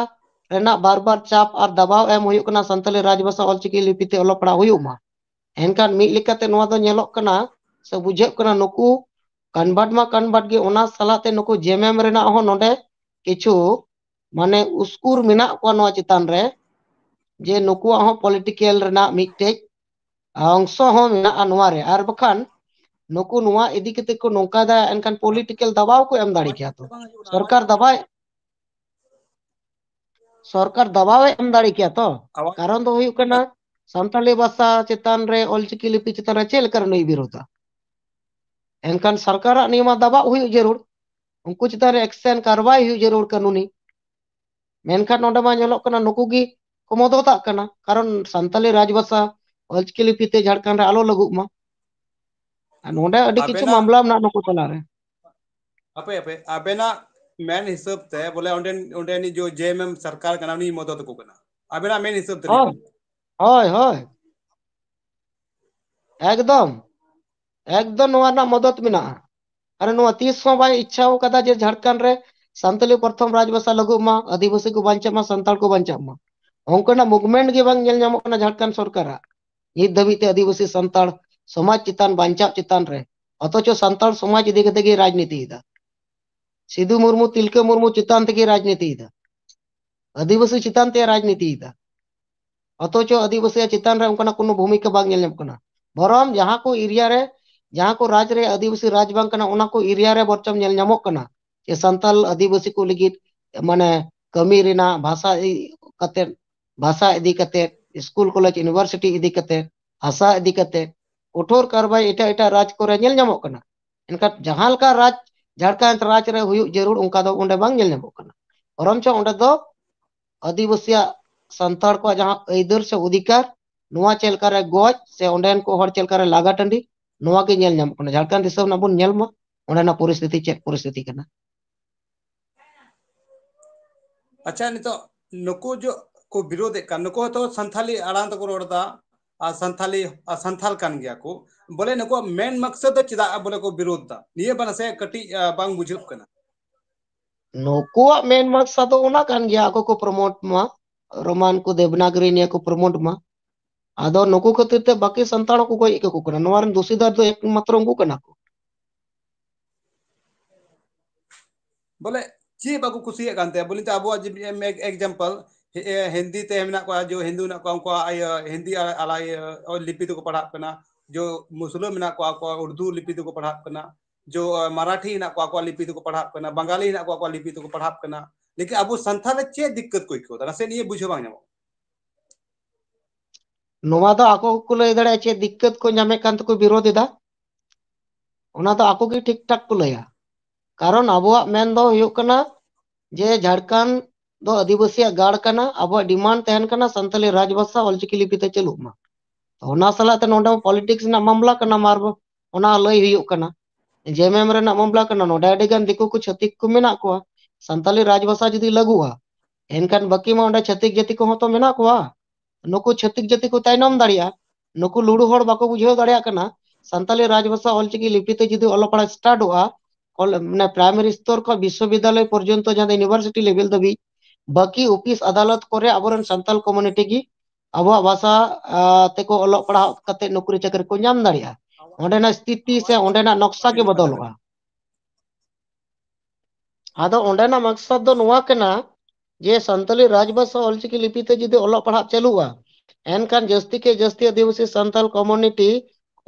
ᱨᱮᱱᱟᱜ ᱵᱟᱨ ᱵᱟᱨ ᱪᱟᱯ ᱟᱨ ᱫᱟᱵᱟᱣ ᱮᱢ ᱦᱩᱭᱩᱜ ᱠᱟᱱᱟ, ᱥᱟᱱᱛᱟᱞᱤ ᱨᱟᱡᱽ ᱵᱷᱟᱥᱟ ᱚᱞᱪᱤᱠᱤ ᱞᱤᱯᱤ ᱛᱮ ᱚᱞᱚᱜ ᱯᱟᱲᱦᱟᱣ ᱦᱩᱭᱩᱜ ᱢᱟ᱾ ᱮᱱᱠᱷᱟᱱ ᱢᱤᱫ ᱞᱮᱠᱟᱛᱮ ᱱᱚᱣᱟ ᱫᱚ ᱧᱮᱞᱚᱜ ᱠᱟᱱᱟ ᱥᱮ ᱵᱩᱡᱷᱟᱹᱜ ᱠᱟᱱᱟ, ᱱᱩᱠᱩ ᱠᱚᱱᱵᱷᱟᱨᱴ ᱢᱟ ᱠᱚᱱᱵᱷᱟᱨᱴ ᱜᱮ, ᱚᱱᱟ ᱥᱟᱞᱟᱜ ᱛᱮ ᱱᱩᱠᱩ ᱡᱮᱢᱮᱢ ᱨᱮᱱᱟᱜ ᱦᱚᱸ ᱱᱚᱰᱮ ᱠᱤᱪᱷᱩ ᱢᱟᱱᱮ ᱩᱥᱠᱩᱨ ᱢᱮᱱᱟᱜ ᱠᱚᱣᱟ ᱱᱚᱣᱟ ᱪᱮᱛᱟᱱ ᱨᱮ, ᱡᱮ ᱱᱩᱠᱩᱣᱟᱜ ᱦᱚᱸ ᱯᱚᱞᱤᱴᱤᱠᱮᱞ ᱨᱮᱱᱟᱜ ᱢᱤᱫᱴᱮᱡ ᱚᱝᱥᱚ ᱦᱚᱸ ᱢᱮᱱᱟᱜᱼᱟ ᱱᱚᱣᱟ ᱨᱮ᱾ ᱟᱨ ᱵᱟᱠᱷᱟᱱ ᱱᱩᱠᱩ ᱱᱚᱣᱟ ᱤᱫᱤ ᱠᱟᱛᱮ ᱠᱚ ᱱᱚᱝᱠᱟᱭᱮᱫᱟ, ᱮᱱᱠᱷᱟᱱ ᱯᱚᱞᱤᱴᱤᱠᱮᱞ ᱫᱟᱵᱟᱣ ᱠᱚ ᱮᱢ ᱫᱟᱲᱮ ᱠᱮᱭᱟ ᱛᱚ᱾ ᱥᱚᱨᱠᱟᱨ ᱫᱟᱵᱟᱭ, ᱥᱚᱨᱠᱟᱨ ᱫᱟᱵᱟᱣ ᱮ ᱮᱢ ᱫᱟᱲᱮ ᱠᱮᱭᱟ ᱛᱚ᱾ ᱟᱣᱟ- ᱠᱟᱨᱚᱱ ᱫᱚ ᱦᱩᱭᱩᱜ ᱠᱟᱱᱟ, ᱥᱟᱱᱛᱟᱲᱤ ᱵᱷᱟᱥᱟ ᱪᱮᱛᱟᱱ ᱨᱮ, ᱚᱞᱪᱤᱠᱤ ᱞᱤᱯᱤ ᱪᱮᱛᱟᱱ ᱨᱮ ᱪᱮᱫ ᱞᱮᱠᱟ ᱨᱮ ᱱᱩᱭ ᱵᱤᱨᱳᱫᱟ? ᱮᱱᱠᱷᱟᱱ ᱥᱚᱨᱠᱟᱨᱟᱜ ᱱᱤᱭᱟᱹ ᱢᱟ ᱫᱟᱵᱟᱣ ᱦᱩᱭᱩᱜ ᱡᱟᱹᱨᱩᱲ, ᱩᱱᱠᱩ ᱪᱮᱛᱟᱱ ᱨᱮ ᱮᱠᱥᱮᱱ ᱠᱟᱨᱣᱟᱭ ᱦᱩᱭᱩᱜ ᱡᱟᱹᱨᱩᱲ ᱠᱟᱹᱱᱩᱱᱤ᱾ ᱢᱮᱱᱠᱷᱟᱱ ᱱᱚᱰᱮ ᱢᱟ ᱧᱮᱞᱚᱜ ᱠᱟᱱᱟ ᱱᱩᱠᱩ ᱜᱮ ᱠᱚ ᱢᱚᱫᱚᱛᱟᱜ ᱠᱟᱱᱟ, ᱠᱟᱨᱚᱱ ᱥᱟᱱᱛᱟᱞᱤ ᱨᱟᱡᱽ ᱵᱷᱟᱥᱟ ᱚᱞᱪᱤᱠᱤ ᱞᱤᱯᱤ ᱛᱮ ᱡᱷᱟᱲᱠᱷᱚᱸᱰ ᱨᱮ ᱟᱞᱚ ᱞᱟᱹᱜᱩᱜ ᱢᱟ᱾ ᱟᱨ ᱱᱚᱰᱮ ᱟᱹᱰᱤ ᱠᱤᱪᱷᱩ ᱟᱵᱮᱱᱟᱜ ᱢᱟᱢᱞᱟ ᱢᱮᱱᱟᱜᱼᱟ ᱱᱩᱠᱩ ᱛᱟᱞᱟᱨᱮ᱾ ᱦᱟᱯᱮ, ᱦᱟᱯᱮ, ᱟᱵᱮᱱᱟᱜ ᱢᱮᱱ ᱦᱤᱥᱟᱹᱵ ᱛᱮ ᱵᱚᱞᱮ ᱚᱸᱰᱮ, ᱚᱸᱰᱮᱱᱤᱡ ᱡᱚ ᱡᱮ ᱮᱢ ᱮᱢ ᱥᱚᱨᱠᱟᱨ ᱠᱟᱱᱟ, ᱩᱱᱤ ᱢᱚᱫᱚᱛ ᱟᱠᱚ ᱠᱟᱱᱟ᱾ ᱟᱵᱮᱱᱟᱜ ᱢᱮᱱ ᱦᱤᱥᱟᱹᱵ ᱛᱮ ᱞᱟᱹᱭ ᱦᱳᱭ, ᱵᱮᱱ᱾ ᱦᱳᱭ, ᱦᱳᱭ, ᱮᱠᱫᱚᱢ, ᱮᱠᱫᱚᱢ ᱱᱚᱣᱟ ᱨᱮᱱᱟᱜ ᱢᱚᱫᱚᱛ ᱢᱮᱱᱟᱜᱼᱟ᱾ ᱟᱨ ᱱᱚᱣᱟ ᱛᱤᱥ ᱦᱚᱸ ᱵᱟᱭ ᱤᱪᱪᱷᱟ ᱟᱠᱟᱫᱟ ᱡᱮ ᱡᱷᱟᱲᱠᱷᱚᱸᱰ ᱨᱮ ᱥᱟᱱᱛᱟᱞᱤ ᱯᱨᱚᱛᱷᱚᱢ ᱨᱟᱡᱽ ᱵᱷᱟᱥᱟ ᱞᱟᱹᱜᱩᱜ ᱢᱟ, ᱟᱹᱫᱤᱵᱟᱹᱥᱤ ᱠᱚ ᱵᱟᱧᱪᱟᱜ ᱢᱟ, ᱥᱟᱱᱛᱟᱲ ᱠᱚ ᱵᱟᱧᱪᱟᱜ ᱢᱟ᱾ ᱚᱱᱠᱟᱱᱟᱜ ᱢᱩᱵᱷᱢᱮᱱᱴ ᱜᱮ ᱵᱟᱝ ᱧᱮᱞ ᱧᱟᱢᱚᱜ ᱠᱟᱱᱟ ᱡᱷᱟᱲᱠᱷᱚᱸᱰ ᱥᱚᱨᱠᱟᱨᱟᱜ ᱱᱤᱛ ᱫᱷᱟᱹᱵᱤᱡ ᱛᱮ ᱟᱹᱫᱤᱵᱟᱹᱥᱤ ᱥᱟᱱᱛᱟᱲ ᱥᱚᱢᱟᱡᱽ ᱪᱮᱛᱟᱱ ᱵᱟᱧᱪᱟᱣ ᱪᱮᱛᱟᱱ ᱨᱮ᱾ ᱚᱛᱷᱚᱪᱚ ᱥᱟᱱᱛᱟᱲ ᱥᱚᱢᱟᱡᱽ ᱤᱫᱤ ᱠᱟᱛᱮ ᱜᱮ ᱨᱟᱡᱽᱱᱤᱛᱤᱭᱮᱫᱟ, ᱥᱤᱫᱩ ᱢᱩᱨᱢᱩ, ᱛᱤᱞᱠᱟᱹ ᱢᱩᱨᱢᱩ ᱪᱮᱛᱟᱱ ᱛᱮᱜᱮ ᱨᱟᱡᱽᱱᱤᱛᱤᱭᱮᱫᱟ, ᱟᱹᱫᱤᱵᱟᱹᱥᱤ ᱪᱮᱛᱟᱱ ᱛᱮ ᱨᱟᱡᱽᱱᱤᱛᱤᱭᱮᱫᱟ᱾ ᱚᱛᱷᱚᱪᱚ ᱟᱹᱫᱤᱵᱟᱹᱥᱤᱭᱟᱜ ᱪᱮᱛᱟᱱ ᱨᱮ ᱚᱱᱠᱟᱱᱟᱜ ᱠᱳᱱᱳ ᱵᱷᱩᱢᱤᱠᱟ ᱵᱟᱝ ᱧᱮᱞ ᱧᱟᱢᱚᱜ ᱠᱟᱱᱟ᱾ ᱵᱚᱨᱚᱝ ᱡᱟᱦᱟᱸ ᱠᱚ ᱮᱨᱤᱭᱟ ᱨᱮ, ᱡᱟᱦᱟᱸ ᱠᱚ ᱨᱟᱡᱽ ᱨᱮ ᱟᱹᱫᱤᱵᱟᱹᱥᱤ ᱨᱟᱡᱽ ᱵᱟᱝ ᱠᱟᱱᱟ, ᱚᱱᱟ ᱠᱚ ᱮᱨᱤᱭᱟ ᱨᱮ ᱵᱚᱨᱪᱚᱢ ᱧᱮᱞ ᱧᱟᱢᱚᱜ ᱠᱟᱱᱟ ᱡᱮ ᱥᱟᱱᱛᱟᱞ ᱟᱹᱫᱤᱵᱟᱹᱥᱤ ᱠᱚ ᱞᱟᱹᱜᱤᱫ ᱢᱟᱱᱮ ᱠᱟᱹᱢᱤ ᱨᱮᱱᱟᱜ, ᱵᱷᱟᱥᱟ ᱤ-, ᱠᱟᱛᱮ, ᱵᱷᱟᱥᱟ ᱤᱫᱤ ᱠᱟᱛᱮ, ᱥᱠᱩᱞ ᱠᱚᱞᱮᱡᱽ ᱤᱭᱩᱱᱤᱵᱷᱟᱨᱥᱤᱴᱤ ᱤᱫᱤ ᱠᱟᱛᱮ, ᱵᱷᱟᱥᱟ ᱤᱫᱤ ᱠᱟᱛᱮ ᱠᱚᱴᱷᱳᱨ ᱠᱟᱨᱵᱟᱭ ᱮᱴᱟᱜ ᱮᱴᱟᱜ ᱨᱟᱡᱽ ᱠᱚᱨᱮ ᱧᱮᱞ ᱧᱟᱢᱚᱜ ᱠᱟᱱᱟ᱾ ᱮᱱᱠᱷᱟᱱ ᱡᱟᱦᱟᱸ ᱞᱮᱠᱟ ᱨᱟᱡᱽ, ᱡᱷᱟᱲᱠᱷᱚᱸᱰ ᱨᱟᱡᱽ ᱨᱮ ᱦᱩᱭᱩᱜ ᱡᱟᱹᱨᱩᱲ, ᱚᱱᱠᱟ ᱫᱚ ᱚᱸᱰᱮ ᱵᱟᱝ ᱧᱮᱞ ᱧᱟᱢᱚᱜ ᱠᱟᱱᱟ᱾ ᱵᱚᱨᱚᱱᱪᱚ ᱚᱸᱰᱮ ᱫᱚ ᱟᱹᱫᱤᱵᱟᱹᱥᱤᱭᱟᱜ, ᱥᱟᱱᱛᱟᱲ ᱠᱚᱣᱟᱜ ᱡᱟᱦᱟᱸ ᱟᱹᱭᱫᱟᱹᱨ ᱥᱮ ᱚᱫᱷᱤᱠᱟᱨ, ᱱᱚᱣᱟ ᱪᱮᱫ ᱞᱮᱠᱟᱨᱮ ᱜᱚᱡ ᱥᱮ ᱚᱸᱰᱮᱱ ᱠᱚ ᱦᱚᱲ ᱪᱮᱫ ᱞᱮᱠᱟᱨᱮ ᱞᱟᱜᱟ ᱴᱟᱺᱰᱤ, ᱱᱚᱣᱟ ᱜᱮ ᱧᱮᱞ ᱧᱟᱢᱚᱜ ᱠᱟᱱᱟ᱾ ᱡᱷᱟᱲᱠᱷᱚᱸᱰ ᱫᱤᱥᱚᱢ ᱨᱮᱱᱟᱜ ᱵᱚᱱ ᱧᱮᱞ ᱢᱟ, ᱚᱸᱰᱮᱱᱟᱜ ᱯᱚᱨᱤᱥᱛᱷᱤᱛᱤ ᱪᱮᱫ ᱯᱚᱨᱤᱥᱛᱷᱤᱛᱤ ᱠᱟᱱᱟ᱾ ᱟᱪᱪᱷᱟ, ᱱᱤᱛᱚᱜ ᱱᱩᱠᱩ ᱡᱚ ᱠᱚ ᱵᱤᱨᱳᱫᱮᱫ ᱠᱟᱱ, ᱱᱩᱠᱩ ᱦᱚᱸᱛᱚ ᱥᱟᱱᱛᱷᱟᱞᱤ ᱟᱲᱟᱝ ᱛᱮᱠᱚ ᱨᱚᱲ ᱮᱫᱟ, ᱟᱨ ᱥᱟᱱᱛᱷᱟᱞᱤ, ᱟᱨ ᱥᱟᱱᱛᱷᱟᱞ ᱠᱟᱱ ᱜᱮᱭᱟ ᱠᱚ᱾ ᱵᱚᱞᱮ ᱱᱩᱠᱩᱣᱟᱜ ᱢᱮᱱ ᱢᱟᱠᱥᱚᱫ ᱫᱚ ᱪᱮᱫᱟᱜ ᱵᱚᱞᱮ ᱠᱚ ᱵᱤᱨᱳᱫ ᱫᱟ? ᱱᱤᱭᱟᱹ ᱵᱟᱨᱮ ᱥᱮ ᱠᱟᱹᱴᱤᱡ, ᱟ, ᱵᱟᱝ ᱵᱩᱡᱷᱟᱹᱜ ᱠᱟᱱᱟ᱾ ᱱᱩᱠᱩᱣᱟᱜ ᱢᱮᱱ ᱢᱟᱠᱥᱚᱫ ᱫᱚ ᱚᱱᱟ ᱠᱟᱱ ᱜᱮᱭᱟ, ᱟᱠᱚ ᱠᱚ ᱯᱨᱚᱢᱳᱴ ᱢᱟ, ᱨᱳᱢᱟᱱ ᱠᱚ ᱫᱮᱵᱽᱱᱟᱜᱽᱨᱤ ᱱᱤᱭᱟᱹ ᱠᱚ ᱯᱨᱚᱢᱳᱴ ᱢᱟ᱾ ᱟᱫᱚ ᱱᱩᱠᱩ ᱠᱷᱟᱹᱛᱤᱨ ᱛᱮ ᱵᱟᱹᱠᱤ ᱥᱟᱱᱛᱟᱲ ᱦᱚᱸᱠᱚ ᱜᱚᱡ ᱮᱫ ᱠᱚ ᱠᱟᱱᱟ᱾ ᱱᱚᱣᱟ ᱨᱮᱱ ᱫᱩᱥᱤᱫᱟᱨ ᱫᱚ ᱮᱠᱢᱟᱛᱨᱚ ᱩᱱᱠᱩ ᱠᱟᱱᱟ ᱠᱚ᱾ ᱵᱚᱞᱮ ᱪᱮᱫ ᱵᱟᱠᱚ ᱠᱩᱥᱤᱭᱟᱜ ᱠᱟᱱ ᱛᱟᱭᱟ? ᱵᱚᱞᱮ ᱛᱚ ᱟᱵᱚᱣᱟᱜ ᱡᱩᱫᱤ ᱮᱢ ᱮᱠ-, ᱮᱠᱡᱟᱢᱯᱚᱞ, ᱦᱮ-, ᱮ, ᱦᱤᱱᱫᱤ ᱛᱮ ᱢᱮᱱᱟᱜ ᱠᱚᱣᱟ, ᱡᱚ ᱦᱤᱱᱫᱩ ᱢᱮᱱᱟᱜ ᱠᱚᱣᱟ, ᱩᱱᱠᱩᱣᱟᱜ ᱤᱭᱟᱹ ᱦᱤᱱᱫᱤ ᱟᱞᱟ, ᱟᱞᱟ ᱤᱭᱟᱹ ᱞᱤᱯᱤ ᱛᱮᱠᱚ ᱯᱟᱲᱦᱟᱜ ᱠᱟᱱᱟ᱾ ᱡᱚ ᱢᱩᱥᱞᱟᱹ ᱢᱮᱱᱟᱜ ᱠᱚᱣᱟ, ᱩᱱᱠᱩᱣᱟᱜ ᱩᱨᱫᱩ ᱞᱤᱯᱤ ᱛᱮᱠᱚ ᱯᱟᱲᱦᱟᱜ ᱠᱟᱱᱟ᱾ ᱡᱚ, ᱟ, ᱢᱟᱨᱟᱴᱷᱤ ᱦᱮᱱᱟᱜ ᱠᱚᱣᱟ, ᱟᱠᱚᱣᱟᱜ ᱞᱤᱯᱤ ᱛᱮᱠᱚ ᱯᱟᱲᱦᱟᱜ ᱠᱟᱱᱟ᱾ ᱵᱟᱝᱜᱟᱞᱤ ᱦᱮᱱᱟᱜ ᱠᱚᱣᱟ, ᱟᱠᱚᱣᱟᱜ ᱞᱤᱯᱤ ᱛᱮᱠᱚ ᱯᱟᱲᱦᱟᱜ ᱠᱟᱱᱟ᱾ ᱞᱮᱠᱤᱱ ᱟᱵᱚ ᱥᱟᱱᱛᱷᱟᱞ ᱨᱮ ᱪᱮᱫ ᱫᱤᱠᱠᱟᱹᱛ ᱠᱚ ᱟᱹᱭᱠᱟᱹᱣ ᱮᱫᱟ? ᱱᱟᱥᱮ ᱱᱤᱭᱟᱹ ᱵᱩᱡᱷᱟᱹᱣ ᱵᱟᱝ ᱧᱟᱢᱚᱜ᱾ ᱱᱚᱣᱟ ᱫᱚ ᱟᱠᱚ ᱜᱮᱠᱚ ᱞᱟᱹᱭ ᱫᱟᱲᱮᱭᱟᱜᱼᱟ, ᱪᱮᱫ ᱫᱤᱠᱠᱟᱹᱛ ᱠᱚ ᱧᱟᱢᱮᱫ ᱠᱟᱱ ᱛᱮᱠᱚ ᱵᱤᱨᱳᱫ ᱮᱫᱟ᱾ ᱚᱱᱟ ᱫᱚ ᱟᱠᱚ ᱜᱮ ᱴᱷᱤᱠ ᱴᱷᱟᱠ ᱠᱚ ᱞᱟᱹᱭᱟ᱾ ᱠᱟᱨᱚᱱ ᱟᱵᱚᱣᱟᱜ ᱢᱮᱱ ᱫᱚ ᱦᱩᱭᱩᱜ ᱠᱟᱱᱟ ᱡᱮ ᱡᱷᱟᱲᱠᱷᱚᱸᱰ ᱫᱚ ᱟᱹᱫᱤᱵᱟᱹᱥᱤᱭᱟᱜ ᱜᱟᱲ ᱠᱟᱱᱟ, ᱟᱵᱚᱣᱟᱜ ᱰᱤᱢᱟᱱᱰ ᱛᱟᱦᱮᱱ ᱠᱟᱱᱟ ᱥᱟᱱᱛᱟᱞᱤ ᱨᱟᱡᱽᱵᱷᱟᱥᱟ ᱚᱞᱪᱤᱠᱤ ᱞᱤᱯᱤ ᱛᱮ ᱪᱟᱹᱞᱩᱜ ᱢᱟ᱾ ᱛᱚ ᱚᱱᱟ ᱥᱟᱞᱟᱜ ᱛᱮ ᱱᱚᱰᱮ ᱦᱚᱸ ᱯᱚᱞᱤᱴᱤᱠᱥ ᱨᱮᱱᱟᱜ ᱢᱟᱢᱞᱟ ᱠᱟᱱᱟ, ᱢᱟᱨ-, ᱚᱱᱟ ᱞᱟᱹᱭ ᱦᱩᱭᱩᱜ ᱠᱟᱱᱟ᱾ ᱡᱮ ᱮᱢ ᱮᱢ ᱨᱮᱱᱟᱜ ᱢᱟᱢᱞᱟ ᱠᱟᱱᱟ, ᱱᱚᱰᱮ ᱟᱹᱰᱤ ᱜᱟᱱ ᱫᱤᱠᱩ ᱠᱚ, ᱪᱷᱟᱹᱛᱤᱠ ᱠᱚ ᱢᱮᱱᱟᱜ ᱠᱚᱣᱟ᱾ ᱥᱟᱱᱛᱟᱞᱤ ᱨᱟᱡᱽᱵᱷᱟᱥᱟ ᱡᱩᱫᱤ ᱞᱟᱹᱜᱩᱜᱼᱟ, ᱮᱱᱠᱷᱟᱱ ᱵᱟᱹᱠᱤ ᱢᱟ ᱚᱸᱰᱮ ᱪᱷᱟᱹᱛᱤᱠ ᱡᱟᱹᱛᱤ ᱠᱚᱦᱚᱸ ᱛᱚ ᱢᱮᱱᱟᱜ ᱠᱚᱣᱟ᱾ ᱱᱩᱠᱩ ᱪᱷᱟᱹᱛᱤᱠ ᱡᱟᱹᱛᱤ ᱠᱚ ᱛᱟᱭᱱᱚᱢ ᱫᱟᱲᱮᱭᱟᱜᱼᱟ᱾ ᱱᱩᱠᱩ ᱞᱩᱲᱩ ᱦᱚᱲ ᱵᱟᱠᱚ ᱵᱩᱡᱷᱟᱹᱣ ᱫᱟᱲᱮᱭᱟᱜ ᱠᱟᱱᱟ, ᱥᱟᱱᱛᱟᱞᱤ ᱨᱟᱡᱽᱵᱷᱟᱥᱟ ᱚᱞᱪᱤᱠᱤ ᱞᱤᱯᱤ ᱛᱮ ᱡᱩᱫᱤ ᱚᱞᱚᱜ ᱯᱟᱲᱦᱟᱜ ᱥᱴᱟᱨᱴᱚᱜᱼᱟ, ᱚᱞ-, ᱢᱟᱱᱮ ᱯᱨᱟᱭᱢᱟᱨᱤ ᱥᱛᱚᱨ ᱠᱷᱚᱱ ᱵᱤᱥᱥᱚᱵᱤᱫᱽᱫᱟᱞᱚᱭ ᱯᱚᱨᱡᱚᱱᱛᱚ, ᱡᱟᱦᱟᱸ ᱫᱚ ᱤᱭᱩᱱᱤᱵᱷᱟᱨᱥᱤᱴᱤ ᱞᱮᱵᱮᱞ ᱫᱷᱟᱹᱵᱤᱡ, ᱵᱟᱹᱠᱤ ᱚᱯᱷᱤᱥ ᱟᱫᱟᱞᱚᱛ ᱠᱚᱨᱮ ᱟᱵᱚᱨᱮᱱ ᱥᱟᱱᱛᱟᱞ ᱠᱚᱢᱩᱱᱤᱴᱤ ᱜᱮ ᱟᱵᱚᱣᱟᱜ ᱵᱷᱟᱥᱟ, ᱟ, ᱛᱮᱠᱚ ᱚᱞᱚᱜ ᱯᱟᱲᱦᱟᱣ ᱠᱟᱛᱮ ᱱᱚᱠᱨᱤ ᱪᱟᱹᱠᱨᱤ ᱠᱚ ᱧᱟᱢ ᱫᱟᱲᱮᱭᱟᱜᱼᱟ᱾ ᱚᱸᱰᱮᱱᱟᱜ ᱥᱛᱷᱤᱛᱤ ᱥᱮ ᱚᱸᱰᱮᱱᱟᱜ ᱱᱚᱠᱥᱟ ᱜᱮ ᱵᱚᱫᱚᱞᱚᱜᱼᱟ᱾ ᱟᱫᱚ ᱚᱸᱰᱮᱱᱟᱜ ᱢᱟᱠᱥᱟᱫ ᱫᱚ ᱱᱚᱣᱟ ᱠᱟᱱᱟ ᱡᱮ ᱥᱟᱱᱛᱟᱞᱤ ᱨᱟᱡᱽᱵᱷᱟᱥᱟ ᱚᱞᱪᱤᱠᱤ ᱞᱤᱯᱤ ᱛᱮ ᱡᱩᱫᱤ ᱚᱞᱚᱜ ᱯᱟᱲᱦᱟᱜ ᱪᱟᱹᱞᱩᱜᱼᱟ, ᱮᱱᱠᱷᱟᱱ ᱡᱟᱹᱥᱛᱤ ᱠᱮ ᱡᱟᱹᱥᱛᱤ ᱟᱹᱫᱤᱵᱟᱹᱥᱤ ᱥᱟᱱᱛᱟᱞ ᱠᱚᱢᱩᱱᱤᱴᱤ,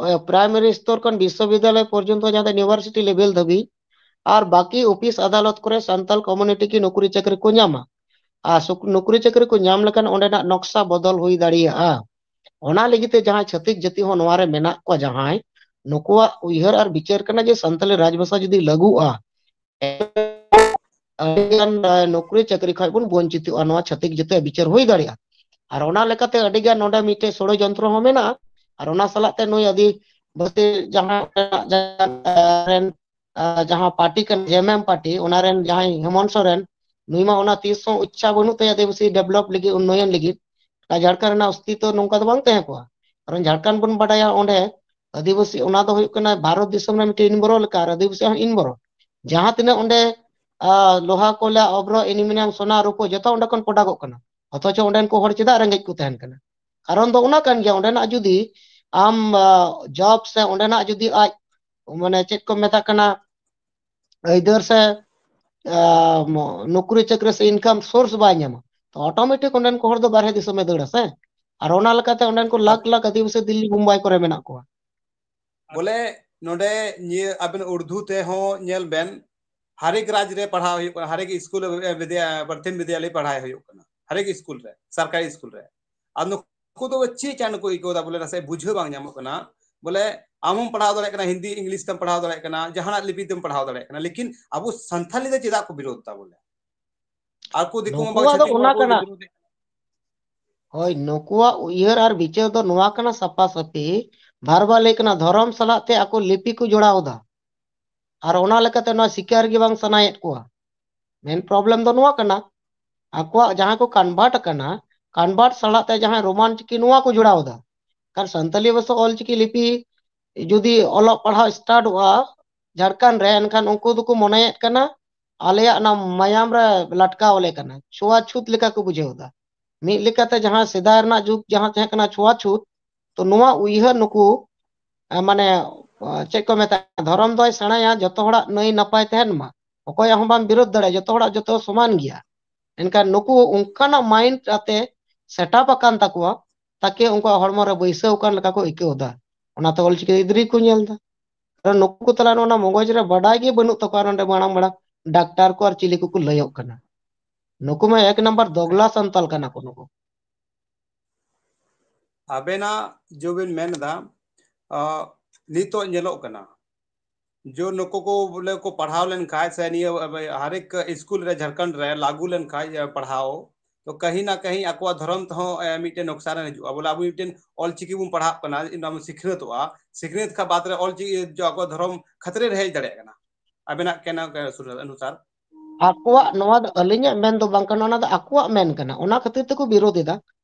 ᱮ, ᱯᱨᱟᱭᱢᱟᱨᱤ ᱥᱛᱚᱨ ᱠᱷᱚᱱ ᱵᱤᱥᱥᱚᱵᱤᱫᱽᱫᱟᱞᱚᱭ ᱯᱚᱨᱡᱚᱱᱛᱚ, ᱡᱟᱦᱟᱸ ᱫᱚ ᱤᱭᱩᱱᱤᱵᱷᱟᱨᱥᱤᱴᱤ ᱞᱮᱵᱮᱞ ᱫᱷᱟᱹᱵᱤᱡ, ᱟᱨ ᱵᱟᱹᱠᱤ ᱚᱯᱷᱤᱥ ᱟᱫᱟᱞᱚᱛ ᱠᱚᱨᱮ ᱥᱟᱱᱛᱟᱞ ᱠᱚᱢᱩᱱᱤᱴᱤ ᱜᱮ ᱱᱚᱠᱨᱤ ᱪᱟᱹᱠᱨᱤ ᱠᱚ ᱧᱟᱢᱟ᱾ ᱟᱨ ᱥᱩᱠ-, ᱱᱚᱠᱨᱤ ᱪᱟᱹᱠᱨᱤ ᱠᱚ ᱧᱟᱢ ᱞᱮᱠᱷᱟᱱ ᱚᱸᱰᱮᱱᱟᱜ ᱱᱚᱠᱥᱟ ᱵᱚᱫᱚᱞ ᱦᱩᱭ ᱫᱟᱲᱮᱭᱟᱜᱼᱟ᱾ ᱚᱱᱟ ᱞᱟᱹᱜᱤᱫ ᱛᱮ ᱡᱟᱦᱟᱸᱭ ᱪᱷᱟᱹᱛᱤᱠ ᱡᱟᱹᱛᱤ ᱦᱚᱸ ᱱᱚᱣᱟ ᱨᱮ ᱢᱮᱱᱟᱜ ᱠᱚᱣᱟ, ᱡᱟᱦᱟᱸᱭ, ᱱᱩᱠᱩᱣᱟᱜ ᱩᱭᱦᱟᱹᱨ ᱟᱨ ᱵᱤᱪᱟᱹᱨ ᱠᱟᱱᱟ ᱡᱮ ᱥᱟᱱᱛᱟᱞᱤ ᱨᱟᱡᱽᱵᱷᱟᱥᱟ ᱡᱩᱫᱤ ᱞᱟᱹᱜᱩᱜᱼᱟ, ᱟᱹᱰᱤᱜᱟᱱ, ᱮ, ᱱᱚᱠᱨᱤ ᱪᱟᱹᱠᱨᱤ ᱠᱷᱚᱱ ᱵᱚᱱ ᱵᱚᱧᱪᱤᱛᱚᱜᱼᱟ᱾ ᱱᱚᱣᱟ ᱪᱷᱟᱹᱛᱤᱠ ᱡᱟᱹᱛᱤᱭᱟᱜ ᱵᱤᱪᱟᱹᱨ ᱦᱩᱭ ᱫᱟᱲᱮᱭᱟᱜᱼᱟ᱾ ᱟᱨ ᱚᱱᱟ ᱞᱮᱠᱟᱛᱮ ᱟᱹᱰᱤ ᱜᱟᱱ ᱱᱚᱰᱮ ᱢᱤᱫᱴᱮᱡ ᱥᱚᱲᱚᱡᱚᱱᱛᱨᱚ ᱦᱚᱸ ᱢᱮᱱᱟᱜᱼᱟ᱾ ᱟᱨ ᱚᱱᱟ ᱥᱟᱞᱟᱜ ᱛᱮ ᱱᱩᱭ ᱟᱹᱫᱤᱵᱟᱹᱥᱤ ᱡᱟᱦᱟᱸ ᱨᱮᱱ, ᱟᱸ, ᱡᱟᱦᱟᱸ ᱯᱟᱨᱴᱤ ᱠᱟᱱᱟ, ᱡᱮ ᱮᱢ ᱮᱢ ᱯᱟᱨᱴᱤ, ᱚᱱᱟ ᱨᱮᱱ ᱡᱟᱦᱟᱸᱭ ᱦᱮᱢᱚᱱᱛ ᱥᱚᱨᱮᱱ, ᱱᱩᱭ ᱢᱟ ᱚᱱᱟ ᱛᱤᱥ ᱦᱚᱸ ᱤᱪᱪᱷᱟ ᱵᱟᱹᱱᱩᱜ ᱛᱟᱭᱟ ᱟᱹᱫᱤᱵᱟᱹᱥᱤ develop ᱞᱟᱹᱜᱤᱫ, ᱩᱱᱱᱚᱭᱚᱱ ᱞᱟᱹᱜᱤᱫ᱾ ᱡᱷᱟᱲᱠᱷᱚᱸᱰ ᱨᱮᱱᱟᱜ ᱚᱥᱛᱤᱛᱛᱚ ᱱᱚᱝᱠᱟ ᱫᱚ ᱵᱟᱝ ᱛᱟᱦᱮᱸ ᱠᱚᱜᱼᱟ᱾ ᱠᱟᱨᱚᱱ ᱡᱷᱟᱲᱠᱷᱚᱸᱰ ᱵᱚᱱ ᱵᱟᱰᱟᱭᱟ, ᱚᱸᱰᱮ ᱟᱹᱫᱤᱵᱟᱹᱥᱤ, ᱚᱱᱟ ᱫᱚ ᱦᱩᱭᱩᱜ ᱠᱟᱱᱟ ᱵᱷᱟᱨᱚᱛ ᱫᱤᱥᱚᱢ ᱨᱮ ᱢᱤᱫᱴᱮᱱ ᱤᱱᱵᱚᱨᱚ ᱞᱮᱠᱟ, ᱟᱨ ᱟᱹᱫᱤᱵᱟᱹᱥᱤ ᱦᱚᱸ ᱤᱱᱵᱚᱨᱚ᱾ ᱡᱟᱦᱟᱸ ᱛᱤᱱᱟᱹᱜ ᱚᱸᱰᱮ, ᱟᱸ, ᱞᱳᱦᱟ, ᱠᱚᱭᱞᱟ, ᱚᱵᱷᱨᱚ, ᱮᱞᱩᱢᱤᱱᱤᱭᱟᱢ, ᱥᱳᱱᱟ, ᱨᱩᱯᱟᱹ, ᱡᱚᱛᱚ ᱚᱸᱰᱮ ᱠᱷᱚᱱ ᱯᱨᱚᱰᱟᱠᱚᱜ ᱠᱟᱱᱟ᱾ ᱚᱛᱷᱚᱪᱚ ᱚᱸᱰᱮᱱ ᱠᱚ ᱦᱚᱲ ᱪᱮᱫᱟᱜ ᱨᱮᱸᱜᱮᱡ ᱠᱚ ᱛᱟᱦᱮᱱ ᱠᱟᱱᱟ? ᱠᱟᱨᱚᱱ ᱫᱚ ᱚᱱᱟ ᱠᱟᱱ ᱜᱮᱭᱟ, ᱚᱸᱰᱮᱱᱟᱜ ᱡᱩᱫᱤ ᱟᱢ, ᱟᱸ, ᱡᱚᱵ ᱥᱮ ᱚᱸᱰᱮᱱᱟᱜ ᱡᱩᱫᱤ ᱟᱡ, ᱢᱟᱱᱮ, ᱪᱮᱫ ᱠᱚ ᱢᱮᱛᱟᱜ ᱠᱟᱱᱟ, ᱟᱹᱭᱫᱟᱹᱨ ᱥᱮ, ᱟᱸ, ᱱᱚᱠᱨᱤ ᱪᱟᱹᱠᱨᱤ ᱥᱮ ᱤᱱᱠᱟᱢ ᱥᱳᱨᱥ ᱵᱟᱭ ᱧᱟᱢᱟ, ᱛᱚ ᱚᱴᱳᱢᱮᱴᱤᱠ ᱚᱸᱰᱮᱱ ᱠᱚ ᱦᱚᱲ ᱫᱚ ᱵᱟᱨᱦᱮ ᱫᱤᱥᱚᱢᱮ ᱫᱟᱹᱲᱟ ᱥᱮ᱾ ᱟᱨ ᱚᱱᱟ ᱞᱮᱠᱟᱛᱮ ᱚᱸᱰᱮᱱ ᱠᱚ ᱞᱟᱠᱷ ᱞᱟᱠᱷ ᱟᱹᱫᱤᱵᱟᱹᱥᱤ ᱫᱤᱞᱞᱤ ᱵᱳᱢᱵᱟᱭ ᱠᱚᱨᱮ ᱢᱮᱱᱟᱜ ᱠᱚᱣᱟ᱾ ᱵᱚᱞᱮ ᱱᱚᱰᱮ ᱱᱤᱭᱟᱹ ᱟᱵᱮᱱ ᱩᱨᱫᱩ ᱛᱮᱦᱚᱸ ᱧᱮᱞ ᱵᱮᱱ, ᱦᱟᱨᱮᱠ ᱨᱟᱡᱽ ᱨᱮ ᱯᱟᱲᱦᱟᱣ ᱦᱩᱭᱩᱜ ᱠᱟᱱᱟ, ᱦᱟᱨᱮᱠ ᱥᱠᱩᱞ, ᱵᱤᱫᱽᱭᱟ-, ᱯᱨᱟᱛᱷᱚᱢᱤᱠ ᱵᱤᱫᱽᱭᱟᱞᱚᱭ ᱯᱟᱲᱦᱟᱣ ᱦᱩᱭᱩᱜ ᱠᱟᱱᱟ, ᱦᱟᱨᱮᱠ ᱥᱠᱩᱞ ᱨᱮ, ᱥᱚᱨᱠᱟᱨᱤ ᱥᱠᱩᱞ ᱨᱮ᱾ ᱟᱨ ᱱᱩᱠᱩ ᱫᱚ ᱪᱮᱫ ᱪᱟᱱ ᱠᱚ ᱟᱹᱭᱠᱟᱹᱣ ᱮᱫᱟ, ᱵᱚᱞᱮ ᱱᱟᱥᱮ ᱵᱩᱡᱷᱟᱹᱣ ᱵᱟᱝ ᱧᱟᱢᱚᱜ ᱠᱟᱱᱟ᱾ ᱵᱚᱞᱮ ᱟᱢ ᱦᱚᱸᱢ ᱯᱟᱲᱦᱟᱣ ᱫᱟᱲᱮᱭᱟᱜ ᱠᱟᱱᱟ, ᱦᱤᱱᱫᱤ, ᱤᱝᱞᱤᱥ ᱛᱮᱢ ᱯᱟᱲᱦᱟᱣ ᱫᱟᱲᱮᱭᱟᱜ ᱠᱟᱱᱟ, ᱡᱟᱦᱟᱱᱟᱜ ᱞᱤᱯᱤ ᱛᱮᱢ ᱯᱟᱲᱦᱟᱣ ᱫᱟᱲᱮᱭᱟᱜ ᱠᱟᱱᱟ, ᱞᱮᱠᱤᱱ ᱟᱵᱚ ᱥᱟᱱᱛᱷᱟᱞᱤ ᱫᱚ ᱪᱮᱫᱟᱜ ᱠᱚ ᱵᱤᱨᱳᱫᱷ ᱮᱫᱟ? ᱵᱚᱞᱮ ᱟᱨ ᱠᱚ ᱫᱤᱠᱩ ᱢᱟ ᱵᱟᱝ, ᱱᱩᱠᱩᱣᱟᱜ ᱫᱚ ᱪᱷᱟᱹᱛᱤᱠ ᱢᱟ ᱚᱱᱟ ᱠᱚ ᱠᱟᱱᱟ᱾ ᱵᱤᱨᱳᱫᱷ ᱮᱫ ᱠᱟᱱᱟ᱾ ᱦᱳᱭ, ᱱᱩᱠᱩᱣᱟᱜ ᱩᱭᱦᱟᱹᱨ ᱟᱨ ᱵᱤᱪᱟᱹᱨ ᱫᱚ ᱱᱚᱣᱟ ᱠᱟᱱᱟ, ᱥᱟᱯᱷᱟ ᱥᱟᱹᱯᱷᱤ ᱵᱷᱟᱨᱵᱟᱞ ᱠᱟᱱᱟ, ᱫᱷᱚᱨᱚᱢ ᱥᱟᱞᱟᱜ ᱛᱮ ᱟᱠᱚ ᱞᱤᱯᱤ ᱠᱚ ᱡᱚᱲᱟᱣ ᱮᱫᱟ᱾ ᱟᱨ ᱚᱱᱟ ᱞᱮᱠᱟᱛᱮ ᱱᱚᱣᱟ ᱥᱤᱠᱟᱨ ᱜᱮ ᱵᱟᱝ ᱥᱟᱱᱟᱭᱮᱫ ᱠᱚᱣᱟ᱾ ᱢᱮᱱ ᱯᱨᱚᱵᱞᱮᱢ ᱫᱚ ᱱᱚᱣᱟ ᱠᱟᱱᱟ, ᱟᱠᱚᱣᱟᱜ ᱡᱟᱦᱟᱸ ᱠᱚ ᱠᱚᱱᱵᱷᱟᱨᱴ ᱟᱠᱟᱱᱟ, ᱠᱚᱱᱵᱷᱟᱨᱴ ᱥᱟᱞᱟᱜ ᱛᱮ ᱡᱟᱦᱟᱸ ᱨᱳᱢᱟᱱ ᱪᱤᱠᱤ, ᱱᱚᱣᱟ ᱠᱚ ᱡᱚᱲᱟᱣ ᱮᱫᱟ᱾ ᱠᱟᱨᱚᱱ ᱥᱟᱱᱛᱟᱞᱤ ᱵᱷᱟᱥᱟ ᱚᱞ ᱪᱤᱠᱤ ᱞᱤᱯᱤ ᱡᱩᱫᱤ ᱚᱞᱚᱜ ᱯᱟᱲᱦᱟᱣ ᱥᱴᱟᱨᱴᱚᱜᱼᱟ ᱡᱷᱟᱲᱠᱷᱚᱸᱰ ᱨᱮ, ᱮᱱᱠᱷᱟᱱ ᱩᱱᱠᱩ ᱫᱚᱠᱚ ᱢᱚᱱᱮᱭᱮᱫ ᱠᱟᱱᱟ, ᱟᱞᱮᱭᱟᱜ ᱚᱱᱟ ᱢᱟᱭᱟᱢ ᱨᱮ ᱞᱟᱴᱠᱟᱣ ᱟᱞᱮ ᱠᱟᱱᱟ, ᱪᱷᱩᱣᱟᱪᱷᱩᱛ ᱞᱮᱠᱟ ᱠᱚ ᱵᱩᱡᱷᱟᱹᱣ ᱮᱫᱟ᱾ ᱢᱤᱫ ᱞᱮᱠᱟᱛᱮ ᱡᱟᱦᱟᱸ ᱥᱮᱫᱟᱭ ᱨᱮᱱᱟᱜ ᱡᱩᱜᱽ ᱡᱟᱦᱟᱸ ᱛᱟᱦᱮᱸ ᱠᱟᱱᱟ ᱪᱷᱩᱣᱟᱪᱷᱩᱛ, ᱛᱚ ᱱᱚᱣᱟ ᱩᱭᱦᱟᱹᱨ ᱱᱩᱠᱩ, ᱮ, ᱢᱟᱱᱮ, ᱮ, ᱪᱮᱫ ᱠᱚ ᱢᱮᱛᱟᱜᱼᱟ, ᱫᱷᱚᱨᱚᱢ ᱫᱚᱭ ᱥᱮᱬᱟᱭᱟ, ᱡᱚᱛᱚ ᱦᱚᱲᱟᱜ ᱱᱟᱹᱭ ᱱᱟᱯᱟᱭ ᱛᱟᱦᱮᱱ ᱢᱟ, ᱚᱠᱚᱭᱟᱜ ᱦᱚᱸ ᱵᱟᱢ ᱵᱤᱨᱳᱫᱷ ᱫᱟᱲᱮᱭᱟᱜᱼᱟ, ᱡᱚᱛᱚ ᱦᱚᱲᱟᱜ ᱡᱚᱛᱚ ᱥᱚᱢᱟᱱ ᱜᱮᱭᱟ᱾ ᱮᱱᱠᱷᱟᱱ ᱱᱩᱠᱩ ᱚᱱᱠᱟᱱᱟᱜ ᱢᱟᱭᱤᱱᱰ ᱟᱛᱮ ᱥᱮᱴᱟᱯ ᱟᱠᱟᱱ ᱛᱟᱠᱚᱣᱟ, ᱛᱟᱠᱮ ᱩᱱᱠᱩᱣᱟᱜ ᱦᱚᱲᱢᱚ ᱨᱮ ᱵᱟᱹᱭᱥᱟᱹᱣ ᱟᱠᱟᱱ ᱞᱮᱠᱟ ᱠᱚ ᱟᱹᱭᱠᱟᱹᱣ ᱮᱫᱟ᱾ ᱚᱱᱟᱛᱮ ᱚᱞᱪᱤᱠᱤ ᱜᱤᱫᱽᱨᱟᱹ ᱠᱚ ᱧᱮᱞ ᱮᱫᱟ᱾ ᱠᱟᱨᱚᱱ ᱱᱩᱠᱩ ᱛᱟᱞᱟ ᱨᱮ ᱚᱱᱟ ᱢᱚᱜᱚᱡᱽ ᱨᱮ ᱵᱟᱰᱟᱭ ᱜᱮ ᱵᱟᱹᱱᱩᱜ ᱛᱟᱠᱚᱣᱟ, ᱱᱚᱰᱮ ᱢᱟᱲᱟᱝ ᱢᱟᱲᱟᱝ ᱰᱟᱠᱛᱟᱨ ᱠᱚ ᱟᱨ ᱪᱤᱞᱤ ᱠᱚᱠᱚ ᱞᱟᱹᱭᱚᱜ ᱠᱟᱱᱟ᱾ ᱱᱩᱠᱩ ᱢᱟ ᱮᱠ ᱱᱟᱢᱵᱟᱨ ᱫᱚᱜᱽᱞᱟ ᱥᱟᱱᱛᱟᱞ ᱠᱟᱱᱟ ᱠᱚ ᱱᱩᱠᱩ᱾ ᱟᱵᱮᱱᱟᱜ ᱡᱚ ᱵᱮᱱ ᱢᱮᱱ ᱮᱫᱟ, ᱟ, ᱱᱤᱛᱚᱜ ᱧᱮᱞᱚᱜ ᱠᱟᱱᱟ, ᱡᱚ ᱱᱩᱠᱩ ᱠᱚ ᱵᱚᱞᱮ ᱠᱚ ᱯᱟᱲᱦᱟᱣ ᱞᱮᱱᱠᱷᱟᱡ ᱥᱮ ᱱᱤᱭᱟᱹ ᱦᱟᱨᱮᱠ ᱥᱠᱩᱞ ᱨᱮ ᱡᱷᱟᱲᱠᱷᱚᱸᱰ ᱨᱮ ᱞᱟᱹᱜᱩ ᱞᱮᱱᱠᱷᱟᱡ, ᱮ, ᱯᱟᱲᱦᱟᱣ, ᱛᱚ ᱠᱟᱹᱦᱤ ᱱᱟ ᱠᱟᱹᱦᱤ ᱟᱠᱚᱣᱟᱜ ᱫᱷᱚᱨᱚᱢ ᱛᱮᱦᱚᱸ, ᱮ, ᱢᱤᱫᱴᱮᱱ ᱱᱚᱠᱥᱟᱱ ᱨᱮ ᱦᱤᱡᱩᱜᱼᱟ᱾ ᱵᱚᱞᱮ ᱟᱵᱚ ᱢᱤᱫᱴᱮᱱ ᱚᱞᱪᱤᱠᱤ ᱵᱚᱱ ᱯᱟᱲᱦᱟᱜ ᱠᱟᱱᱟ, ᱚᱱᱟ ᱵᱚᱱ ᱥᱤᱠᱷᱱᱟᱹᱛᱚᱜᱼᱟ, ᱥᱤᱠᱷᱱᱟᱹᱛ ᱠᱷᱟᱱ ᱵᱟᱫ ᱨᱮ ᱚᱞᱪᱤᱠᱤ ᱡᱚ ᱟᱠᱚᱣᱟᱜ ᱫᱷᱚᱨᱚᱢ ᱠᱷᱟᱹᱛᱤᱨ ᱨᱮ ᱦᱮᱡ ᱫᱟᱲᱮᱭᱟᱜ ᱠᱟᱱᱟ᱾ ᱟᱵᱮᱱᱟᱜ ᱠᱮᱱᱟ ᱚᱱᱩᱥᱟᱨ? ᱟᱠᱚᱣᱟᱜ, ᱱᱚᱣᱟ ᱫᱚ ᱟᱹᱞᱤᱧᱟᱜ ᱢᱮᱱ ᱫᱚ ᱵᱟᱝ ᱠᱟᱱᱟ, ᱚᱱᱟ ᱫᱚ ᱟᱠᱚᱣᱟᱜ ᱢᱮᱱ ᱠᱟᱱᱟ, ᱚᱱᱟ ᱠᱷᱟᱹᱛᱤᱨ ᱛᱮᱠᱚ ᱵᱤᱨᱳᱫ ᱮᱫᱟ᱾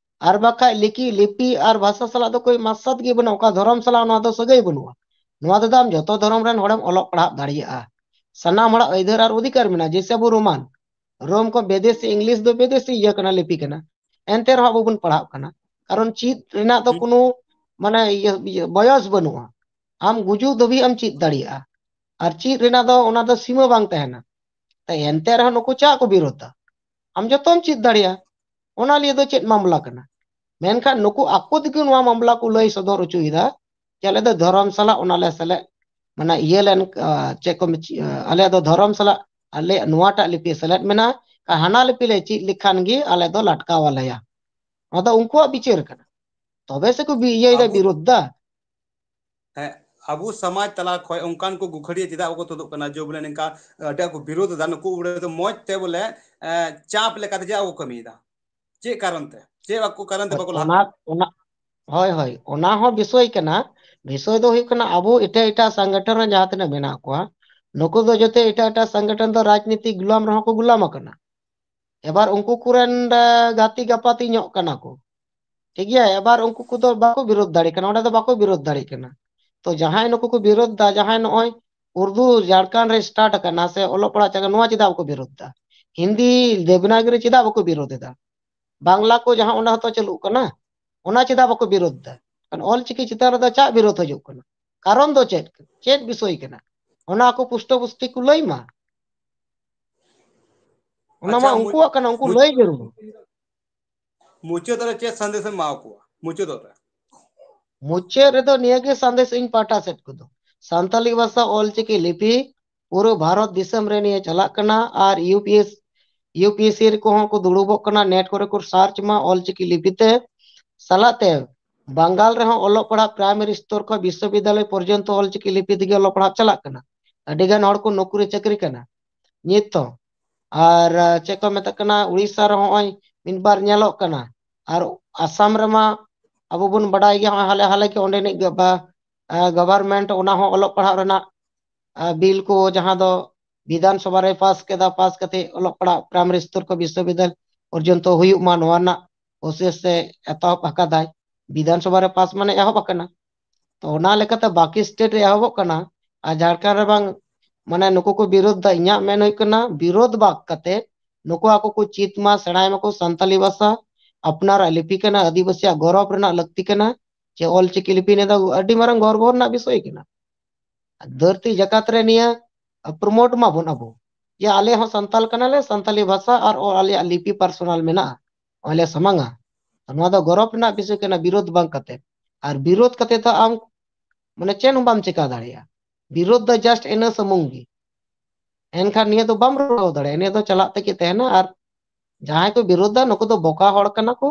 ᱟᱨ ᱵᱟᱠᱷᱟᱡ ᱞᱤᱠᱤ ᱞᱤᱯᱤ ᱟᱨ ᱵᱷᱟᱥᱟ ᱥᱟᱞᱟᱜ ᱫᱚ ᱠᱳᱭ ᱢᱟᱥᱟᱫ ᱜᱮ ᱵᱟᱹᱱᱩᱜᱼᱟ, ᱚᱠᱟ ᱫᱷᱚᱨᱚᱢ ᱥᱟᱞᱟᱜ ᱱᱚᱣᱟ ᱫᱚ ᱥᱟᱹᱜᱟᱹᱭ ᱵᱟᱹᱱᱩᱜᱼᱟ᱾ ᱱᱚᱣᱟ ᱛᱮᱫᱚ ᱟᱢ ᱡᱚᱛᱚ ᱫᱷᱚᱨᱚᱢ ᱨᱮᱱ ᱦᱚᱲᱮᱢ ᱚᱞᱚᱜ ᱯᱟᱲᱦᱟᱜ ᱫᱟᱲᱮᱭᱟᱜᱼᱟ, ᱥᱟᱱᱟᱢ ᱦᱚᱲᱟᱜ ᱟᱹᱭᱫᱟᱹᱨ ᱟᱨ ᱚᱫᱷᱤᱠᱟᱨ ᱢᱮᱱᱟᱜᱼᱟ᱾ ᱡᱮᱭᱥᱮ ᱟᱵᱚ ᱨᱳᱢᱟᱱ, ᱨᱳᱢ ᱠᱚ ᱵᱤᱫᱮᱥᱤ, ᱤᱝᱞᱤᱥ ᱫᱚ ᱵᱤᱫᱮᱥᱤ ᱤᱭᱟᱹ ᱠᱟᱱᱟ, ᱞᱤᱯᱤ ᱠᱟᱱᱟ, ᱮᱱᱛᱮ ᱨᱮᱦᱚᱸ ᱟᱵᱚ ᱵᱚᱱ ᱯᱟᱲᱦᱟᱜ ᱠᱟᱱᱟ᱾ ᱠᱟᱨᱚᱱ ᱪᱮᱫ ᱨᱮᱱᱟᱜ ᱫᱚ ᱦᱩᱸ᱾ ᱠᱳᱱᱳ ᱢᱟᱱᱮ ᱤᱭᱟᱹ, ᱤᱭᱟᱹ ᱵᱚᱭᱚᱥ ᱵᱟᱹᱱᱩᱜᱼᱟ, ᱟᱢ ᱜᱩᱡᱩᱜ ᱫᱷᱟᱹᱵᱤᱡ ᱮᱢ ᱪᱮᱫ ᱫᱟᱲᱮᱭᱟᱜᱼᱟ᱾ ᱟᱨ ᱪᱮᱫ ᱨᱮᱱᱟᱜ ᱫᱚ ᱚᱱᱟ ᱫᱚ ᱥᱤᱢᱟᱹ ᱵᱟᱝ ᱛᱟᱦᱮᱱᱟ᱾ ᱛᱚ ᱮᱱᱛᱮ ᱨᱮᱦᱚᱸ ᱱᱩᱠᱩ ᱪᱟᱜ ᱠᱚ ᱵᱤᱨᱳᱫᱷᱟ? ᱟᱢ ᱡᱚᱛᱚᱢ ᱪᱮᱫ ᱫᱟᱲᱮᱭᱟᱜᱼᱟ, ᱚᱱᱟ ᱞᱤᱭᱟᱹ ᱫᱚ ᱪᱮᱫ ᱢᱟᱢᱞᱟ ᱠᱟᱱᱟ? ᱢᱮᱱᱠᱷᱟᱱ ᱱᱩᱠᱩ ᱟᱠᱚ ᱛᱮᱜᱮ ᱱᱚᱣᱟ ᱢᱟᱢᱞᱟ ᱠᱚ ᱞᱟᱹᱭ ᱥᱚᱫᱚᱨ ᱦᱚᱪᱚᱭᱮᱫᱟ ᱡᱮ ᱟᱞᱮ ᱫᱚ ᱫᱷᱚᱨᱚᱢ ᱥᱟᱞᱟᱜ ᱚᱱᱟ ᱞᱮ ᱥᱮᱞᱮᱫ, ᱢᱟᱱᱮ ᱤᱭᱟᱹ ᱞᱮᱱ, ᱟ, ᱪᱮᱫ ᱠᱚ ᱢᱮᱪ-, ᱟ, ᱟᱞᱮ ᱫᱚ ᱫᱷᱚᱨᱚᱢ ᱥᱟᱞᱟᱜ ᱟᱞᱮᱭᱟᱜ ᱱᱚᱣᱟᱴᱟᱜ ᱞᱤᱯᱤ ᱥᱮᱞᱮᱫ ᱢᱮᱱᱟᱜᱼᱟ, ᱟᱨ ᱦᱟᱱᱟ ᱞᱤᱯᱤ ᱞᱮ ᱪᱮᱫ ᱞᱮᱠᱷᱟᱱ ᱜᱮ ᱟᱞᱮ ᱫᱚ ᱞᱟᱴᱠᱟᱣ ᱟᱞᱮᱭᱟ᱾ ᱱᱚᱣᱟ ᱫᱚ ᱩᱱᱠᱩᱣᱟᱜ ᱵᱤᱪᱟᱹᱨ ᱠᱟᱱᱟ, ᱛᱚᱵᱮ ᱥᱮᱠᱚ ᱵᱤ-, ᱤᱭᱟᱹᱭᱮᱫᱟ, ᱟᱵᱚ ᱵᱤᱨᱳᱫᱷ ᱫᱟ᱾ ᱦᱮᱸ, ᱟᱵᱚ ᱥᱚᱢᱟᱡᱽ ᱛᱟᱞᱟ ᱠᱷᱚᱱ ᱚᱱᱠᱟᱱ ᱠᱚ ᱜᱩᱠᱷᱟᱹᱲᱤᱭᱟᱹ ᱪᱮᱫᱟᱜ ᱵᱟᱠᱚ ᱛᱩᱫᱩᱜ ᱠᱟᱱᱟ? ᱡᱮ ᱵᱚᱞᱮ ᱱᱤᱝᱠᱟ ᱟᱹᱰᱤ ᱟᱸᱴ ᱠᱚ ᱵᱤᱨᱳᱫᱷ ᱮᱫᱟ, ᱱᱩᱠᱩ ᱩᱲᱟᱹ ᱫᱚ ᱢᱚᱡᱽ ᱛᱮ ᱵᱚᱞᱮ, ᱮ, ᱪᱟᱯ ᱞᱮᱠᱟᱛᱮ ᱪᱮᱫᱟᱜ ᱵᱟᱠᱚ ᱠᱟᱹᱢᱤᱭᱮᱫᱟ? ᱪᱮᱫ ᱠᱟᱨᱚᱱ ᱛᱮ? ᱪᱮᱫ ᱵᱟᱠᱚ ᱠᱟᱨᱚᱱ ᱛᱮ ᱦᱳᱭ, ᱵᱟᱠᱚ ᱞᱟᱦᱟᱜ ᱚᱱᱟ, ᱠᱟᱱᱟ? ᱚᱱᱟ, ᱦᱳᱭ, ᱦᱳᱭ, ᱚᱱᱟ ᱦᱚᱸ ᱵᱤᱥᱚᱭ ᱠᱟᱱᱟ᱾ ᱵᱤᱥᱚᱭ ᱫᱚ ᱦᱩᱭᱩᱜ ᱠᱟᱱᱟ, ᱟᱵᱚ ᱮᱴᱟᱜ ᱮᱴᱟᱜ ᱥᱚᱝᱜᱚᱴᱷᱚᱱ ᱨᱮ ᱡᱟᱦᱟᱸ ᱛᱤᱱᱟᱹᱜ ᱢᱮᱱᱟᱜ ᱠᱚᱣᱟ, ᱱᱩᱠᱩ ᱫᱚ ᱡᱚᱛᱚ ᱮᱴᱟᱜ ᱮᱴᱟᱜ ᱥᱚᱝᱜᱚᱴᱷᱚᱱ ᱫᱚ ᱨᱟᱡᱽᱱᱤᱛᱤ ᱜᱩᱞᱟᱢ ᱨᱮᱦᱚᱸ ᱠᱚ ᱜᱩᱞᱟᱢ ᱟᱠᱟᱱᱟ᱾ ᱮᱵᱟᱨ ᱩᱱᱠᱩ ᱠᱚᱨᱮᱱ, ᱮ, ᱜᱟᱛᱮ ᱜᱟᱯᱟᱛᱮ ᱧᱚᱜ ᱠᱟᱱᱟ ᱠᱚ, ᱴᱷᱤᱠ ᱜᱮᱭᱟ᱾ ᱮᱵᱟᱨ ᱩᱱᱠᱩ ᱠᱚᱫᱚ ᱵᱟᱠᱚ ᱵᱤᱨᱳᱫᱷ ᱫᱟᱲᱮ ᱠᱟᱱᱟ, ᱚᱸᱰᱮ ᱫᱚ ᱵᱟᱠᱚ ᱵᱤᱨᱳᱫᱷ ᱫᱟᱲᱮ ᱠᱟᱱᱟ᱾ ᱛᱚ ᱡᱟᱦᱟᱸᱭ ᱱᱩᱠᱩ ᱠᱚ ᱵᱤᱨᱳᱫᱷ ᱫᱟ, ᱡᱟᱦᱟᱸᱭ ᱱᱚᱜᱼᱚᱭ ᱩᱨᱫᱩ ᱡᱷᱟᱲᱠᱷᱚᱸᱰ ᱨᱮ start ᱟᱠᱟᱱᱟ ᱥᱮ ᱚᱞᱚᱜ ᱯᱟᱲᱦᱟᱜ ᱪᱟᱞᱟᱜ, ᱱᱚᱣᱟ ᱪᱮᱫᱟᱜ ᱵᱟᱠᱚ ᱵᱤᱨᱳᱫᱷ ᱫᱟ? ᱦᱤᱱᱫᱤ ᱫᱮᱵᱽᱱᱟᱜᱚᱨᱤ ᱪᱮᱫᱟᱜ ᱵᱟᱠᱚ ᱵᱤᱨᱳᱫᱷ ᱮᱫᱟ? ᱵᱟᱝᱞᱟ ᱠᱚ ᱡᱟᱦᱟᱸ ᱚᱸᱰᱮ ᱦᱚᱸᱛᱚ ᱪᱟᱹᱞᱩᱜ ᱠᱟᱱᱟ, ᱚᱱᱟ ᱪᱮᱫᱟᱜ ᱵᱟᱠᱚ ᱵᱤᱨᱳᱫᱷ ᱫᱟ? ᱠᱟᱨᱚᱱ ᱚᱞᱪᱤᱠᱤ ᱪᱮᱛᱟᱱ ᱨᱮᱫᱚ ᱪᱟᱜ ᱵᱤᱨᱳᱫᱷ ᱦᱤᱡᱩᱜ ᱠᱟᱱᱟ? ᱠᱟᱨᱚᱱ ᱫᱚ ᱪᱮᱫ, ᱪᱮᱫ ᱵᱤᱥᱚᱭ ᱠᱟᱱᱟ? ᱚᱱᱟ ᱠᱚ ᱯᱩᱥᱴᱟᱹ ᱯᱩᱥᱴᱤ ᱠᱚ ᱞᱟᱹᱭ ᱢᱟ᱾ ᱚᱱᱟ ᱟᱪᱪᱷᱟ, ᱢᱟ ᱢᱩᱪ-, ᱩᱱᱠᱩᱣᱟᱜ ᱠᱟᱱᱟ, ᱩᱱᱠᱩ ᱢᱩᱪ-, ᱞᱟᱹᱭ ᱡᱟᱹᱨᱩᱲ᱾ ᱢᱩᱪᱟᱹᱫ ᱨᱮ ᱪᱮᱫ ᱥᱟᱸᱫᱮᱥ ᱮᱢ ᱮᱢᱟ ᱠᱚᱣᱟ ᱢᱩᱪᱟᱹᱫᱚᱜ ᱨᱮ? ᱢᱩᱪᱟᱹᱫ ᱨᱮᱫᱚ ᱱᱤᱭᱟᱹᱜᱮ ᱥᱟᱸᱫᱮᱥ ᱤᱧ ᱯᱟᱦᱴᱟ ᱥᱮᱫ ᱠᱷᱚᱱ ᱫᱚ, ᱥᱟᱱᱛᱟᱞᱤ ᱵᱷᱟᱥᱟ ᱚᱞᱪᱤᱠᱤ ᱞᱤᱯᱤ ᱯᱩᱨᱟᱹ ᱵᱷᱟᱨᱚᱛ ᱫᱤᱥᱚᱢ ᱨᱮ ᱱᱤᱭᱟᱹ ᱪᱟᱞᱟᱜ ᱠᱟᱱᱟ᱾ ᱟᱨ U P S, U P S C ᱨᱮᱠᱚ ᱦᱚᱸ ᱠᱚ ᱫᱩᱲᱩᱵᱚᱜ ᱠᱟᱱᱟ, ᱱᱮᱴ ᱠᱚᱨᱮ ᱠᱚ ᱥᱟᱨᱪ ᱢᱟ ᱚᱞᱪᱤᱠᱤ ᱞᱤᱯᱤ ᱛᱮ᱾ ᱥᱟᱞᱟᱜ ᱛᱮ ᱵᱟᱝᱜᱟᱞ ᱨᱮᱦᱚᱸ ᱚᱞᱚᱜ ᱯᱟᱲᱦᱟᱜ ᱯᱨᱟᱭᱢᱟᱨᱤ ᱥᱛᱚᱨ ᱠᱷᱚᱱ ᱵᱤᱥᱥᱚᱵᱤᱫᱽᱫᱟᱞᱚᱭ ᱯᱚᱨᱡᱚᱱᱛᱚ ᱚᱞᱪᱤᱠᱤ ᱞᱤᱯᱤ ᱛᱮᱜᱮ ᱚᱞᱚᱜ ᱯᱟᱲᱦᱟᱜ ᱪᱟᱞᱟᱜ ᱠᱟᱱᱟ᱾ ᱟᱹᱰᱤ ᱜᱟᱱ ᱦᱚᱲ ᱠᱚ ᱱᱚᱠᱨᱤ ᱪᱟᱹᱠᱨᱤ ᱠᱟᱱᱟ ᱱᱤᱛ ᱦᱚᱸ᱾ ᱟᱨ, ᱟᱨ ᱪᱮᱫ ᱠᱚ ᱢᱮᱛᱟᱜ ᱠᱟᱱᱟ, ᱩᱲᱤᱥᱥᱟ ᱨᱮ ᱦᱚᱸᱜᱼᱚᱭ ᱢᱤᱫ ᱵᱟᱨ ᱧᱮᱞᱚᱜ ᱠᱟᱱᱟ᱾ ᱟᱨ ᱟᱥᱟᱢ ᱨᱮᱢᱟ ᱟᱵᱚ ᱵᱚᱱ ᱵᱟᱰᱟᱭ ᱜᱮᱭᱟ, ᱦᱚᱸᱜᱼᱚᱭ ᱦᱟᱞᱮ ᱦᱟᱞᱮ ᱜᱮ ᱚᱸᱰᱮᱱᱤᱡ ᱜᱚᱵᱟ-, ᱟ, government ᱚᱱᱟ ᱦᱚᱸ ᱚᱞᱚᱜ ᱯᱟᱲᱦᱟᱜ ᱨᱮᱱᱟᱜ, ᱟ, bill ᱠᱚ, ᱡᱟᱦᱟᱸ ᱫᱚ ᱵᱤᱫᱷᱟᱱ ᱥᱚᱵᱷᱟ ᱨᱮ ᱯᱟᱥ ᱠᱮᱫᱟ, ᱯᱟᱥ ᱠᱟᱛᱮ ᱚᱞᱚᱜ ᱯᱟᱲᱦᱟᱜ primary ᱥᱛᱚᱨ ᱠᱷᱚᱱ ᱵᱤᱥᱥᱚᱵᱤᱫᱽᱫᱟᱞᱚᱭ ᱯᱚᱨᱡᱚᱱᱛᱚ ᱦᱩᱭᱩᱜ ᱢᱟ, ᱱᱚᱣᱟ ᱨᱮᱱᱟᱜ process ᱮ ᱮᱛᱚᱦᱚᱵ ᱟᱠᱟᱫᱟᱭ᱾ ᱵᱤᱫᱷᱟᱱ ᱥᱚᱵᱷᱟ ᱨᱮ ᱯᱟᱥ ᱢᱟᱱᱮ ᱮᱦᱚᱵ ᱟᱠᱟᱱᱟ᱾ ᱛᱚ ᱚᱱᱟ ᱞᱮᱠᱟᱛᱮ ᱵᱟᱠᱤ state ᱨᱮ ᱮᱦᱚᱵᱚᱜ ᱠᱟᱱᱟ, ᱟᱨ ᱡᱷᱟᱲᱠᱷᱚᱸᱰ ᱨᱮ ᱵᱟᱝ, ᱢᱟᱱᱮ ᱱᱩᱠᱩ ᱠᱚ ᱵᱤᱨᱳᱫᱷ ᱫᱟ᱾ ᱤᱧᱟᱹᱜ ᱢᱮᱱ ᱦᱩᱭᱩᱜ ᱠᱟᱱᱟ, ᱵᱤᱨᱳᱫᱷ ᱵᱟᱫ ᱠᱟᱛᱮ ᱱᱩᱠᱩ ᱟᱠᱚ ᱠᱚ ᱪᱮᱫ ᱢᱟ, ᱥᱮᱬᱟᱭ ᱢᱟᱠᱚ ᱥᱟᱱᱛᱟᱞᱤ ᱵᱷᱟᱥᱟ, ᱟᱯᱱᱟᱨᱟᱜ ᱞᱤᱯᱤ ᱠᱟᱱᱟ, ᱟᱹᱫᱤᱵᱟᱹᱥᱤᱭᱟᱜ ᱜᱚᱨᱚᱵ ᱨᱮᱱᱟᱜ ᱞᱟᱹᱠᱛᱤ ᱠᱟᱱᱟ᱾ ᱡᱮ ᱚᱞ ᱪᱤᱠᱤ ᱞᱤᱯᱤ ᱱᱤᱭᱟᱹ ᱫᱚ ᱟᱹᱰᱤ ᱢᱟᱨᱟᱝ ᱜᱚᱨᱵᱚ ᱨᱮᱱᱟᱜ ᱵᱤᱥᱚᱭ ᱠᱟᱱᱟ᱾ ᱫᱷᱟᱹᱨᱛᱤ ᱡᱟᱠᱟᱛ ᱨᱮ ᱱᱤᱭᱟᱹ promote ᱢᱟᱵᱚᱱ ᱟᱵᱚ, ᱡᱮ ᱟᱞᱮ ᱦᱚᱸ ᱥᱟᱱᱛᱟᱞ ᱠᱟᱱᱟᱞᱮ, ᱥᱟᱱᱛᱟᱞᱤ ᱵᱷᱟᱥᱟ ᱟᱨ ᱚ-, ᱟᱞᱮᱭᱟᱜ ᱞᱤᱯᱤ personal ᱢᱮᱱᱟᱜᱼᱟ, ᱱᱚᱜᱼᱚᱭ ᱞᱮ ᱥᱟᱢᱟᱝᱟ᱾ ᱱᱚᱣᱟ ᱫᱚ ᱜᱚᱨᱚᱵ ᱨᱮᱱᱟᱜ ᱵᱤᱥᱚᱭ ᱠᱟᱱᱟ, ᱵᱤᱨᱳᱫᱷ ᱵᱟᱝ ᱠᱟᱛᱮ᱾ ᱟᱨ ᱵᱤᱨᱳᱫᱷ ᱠᱟᱛᱮ ᱫᱚ ᱟᱢ, ᱢᱟᱱᱮ, ᱪᱮᱫ ᱦᱚᱸ ᱵᱟᱢ ᱪᱮᱠᱟ ᱫᱟᱲᱮᱭᱟᱜᱼᱟ᱾ ᱵᱤᱨᱳᱫᱷ ᱫᱚ just ᱤᱱᱟᱹ ᱥᱩᱢᱩᱝ ᱜᱮ᱾ ᱮᱱᱠᱷᱟᱱ ᱱᱤᱭᱟᱹ ᱫᱚ ᱵᱟᱢ ᱨᱚᱲ ᱫᱟᱲᱮᱭᱟᱜᱼᱟ, ᱱᱤᱭᱟᱹ ᱫᱚ ᱪᱟᱞᱟᱜ ᱛᱮᱜᱮ ᱛᱟᱦᱮᱱᱟ᱾ ᱟᱨ ᱡᱟᱦᱟᱸᱭ ᱠᱚ ᱵᱤᱨᱳᱫᱷ ᱫᱟ, ᱱᱩᱠᱩ ᱫᱚ ᱵᱚᱠᱟ ᱦᱚᱲ ᱠᱟᱱᱟ ᱠᱚ,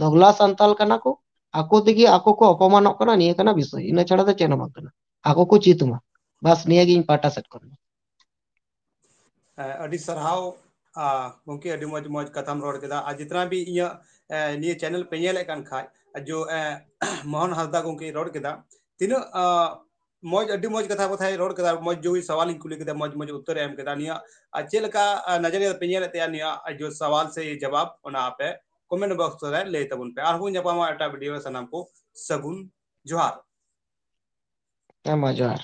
ᱫᱚᱜᱽᱞᱟ ᱥᱟᱱᱛᱟᱞ ᱠᱟᱱᱟ ᱠᱚ, ᱟᱠᱚ ᱛᱮᱜᱮ ᱟᱠᱚ ᱠᱚ ᱚᱯᱚᱢᱟᱱᱚᱜ ᱠᱟᱱᱟ, ᱱᱤᱭᱟᱹ ᱠᱟᱱᱟ ᱵᱤᱥᱚᱭ, ᱤᱱᱟᱹ ᱪᱷᱟᱲᱟ ᱫᱚ ᱪᱮᱫ ᱦᱚᱸ ᱵᱟᱝ ᱠᱟᱱᱟ᱾ ᱟᱠᱚ ᱠᱚ ᱪᱮᱫ ᱢᱟ, ᱵᱟᱥ ᱱᱤᱭᱟᱹ ᱜᱮ ᱤᱧ ᱯᱟᱦᱴᱟ ᱥᱮᱫ ᱠᱷᱚᱱ᱾ ᱦᱮᱸ, ᱟᱹᱰᱤ ᱥᱟᱨᱦᱟᱣ, ᱟ, ᱜᱚᱢᱠᱮ, ᱟᱹᱰᱤ ᱢᱚᱡᱽ ᱢᱚᱡᱽ ᱠᱟᱛᱷᱟᱢ ᱨᱚᱲ ᱠᱮᱫᱟ᱾ ᱟᱨ ᱡᱤᱛᱱᱟ ᱵᱤ ᱤᱧᱟᱹᱜ, ᱮ, ᱱᱤᱭᱟᱹ channel ᱯᱮ ᱧᱮᱞᱮᱫ ᱠᱟᱱ ᱠᱷᱟᱡ, ᱟᱨ ᱡᱚ, ᱮ, ᱢᱳᱦᱚᱱ ᱦᱟᱸᱥᱫᱟ ᱜᱚᱢᱠᱮᱭ ᱨᱚᱲ ᱠᱮᱫᱟ, ᱛᱤᱱᱟᱹᱜ, ᱟ, ᱢᱚᱡᱽ, ᱟᱹᱰᱤ ᱢᱚᱡᱽ ᱠᱟᱛᱷᱟ ᱠᱚᱛᱷᱟᱭ ᱨᱚᱲ ᱠᱮᱫᱟ, ᱢᱚᱡᱽ ᱡᱚ ᱥᱟᱣᱟᱞ ᱤᱧ ᱠᱩᱞᱤ ᱠᱮᱫᱟ, ᱢᱚᱡᱽ ᱢᱚᱡᱽ ᱩᱛᱛᱚᱨᱮ ᱮᱢ ᱠᱮᱫᱟ᱾ ᱱᱤᱭᱟᱹ, ᱟᱨ ᱪᱮᱫ ᱞᱮᱠᱟ, ᱟ, ᱱᱚᱡᱚᱨᱤᱭᱟᱹ ᱯᱮ ᱧᱮᱞᱮᱫ ᱛᱟᱭᱟ ᱱᱤᱭᱟᱹ, ᱟ, ᱡᱚ ᱥᱟᱣᱟᱞ ᱥᱮ ᱡᱟᱣᱟᱵ, ᱚᱱᱟ ᱟᱯᱮ comment box ᱨᱮ ᱞᱟᱹᱭ ᱛᱟᱵᱚᱱ ᱯᱮ᱾ ᱟᱨᱦᱚᱸ ᱧᱟᱯᱟᱢᱟ ᱮᱴᱟᱜ video ᱨᱮ, ᱥᱟᱱᱟᱢ ᱠᱚ ᱥᱟᱹᱜᱩᱱ ᱡᱚᱦᱟᱨ᱾ ᱦᱮᱸ ᱢᱟ, ᱡᱚᱦᱟᱨ᱾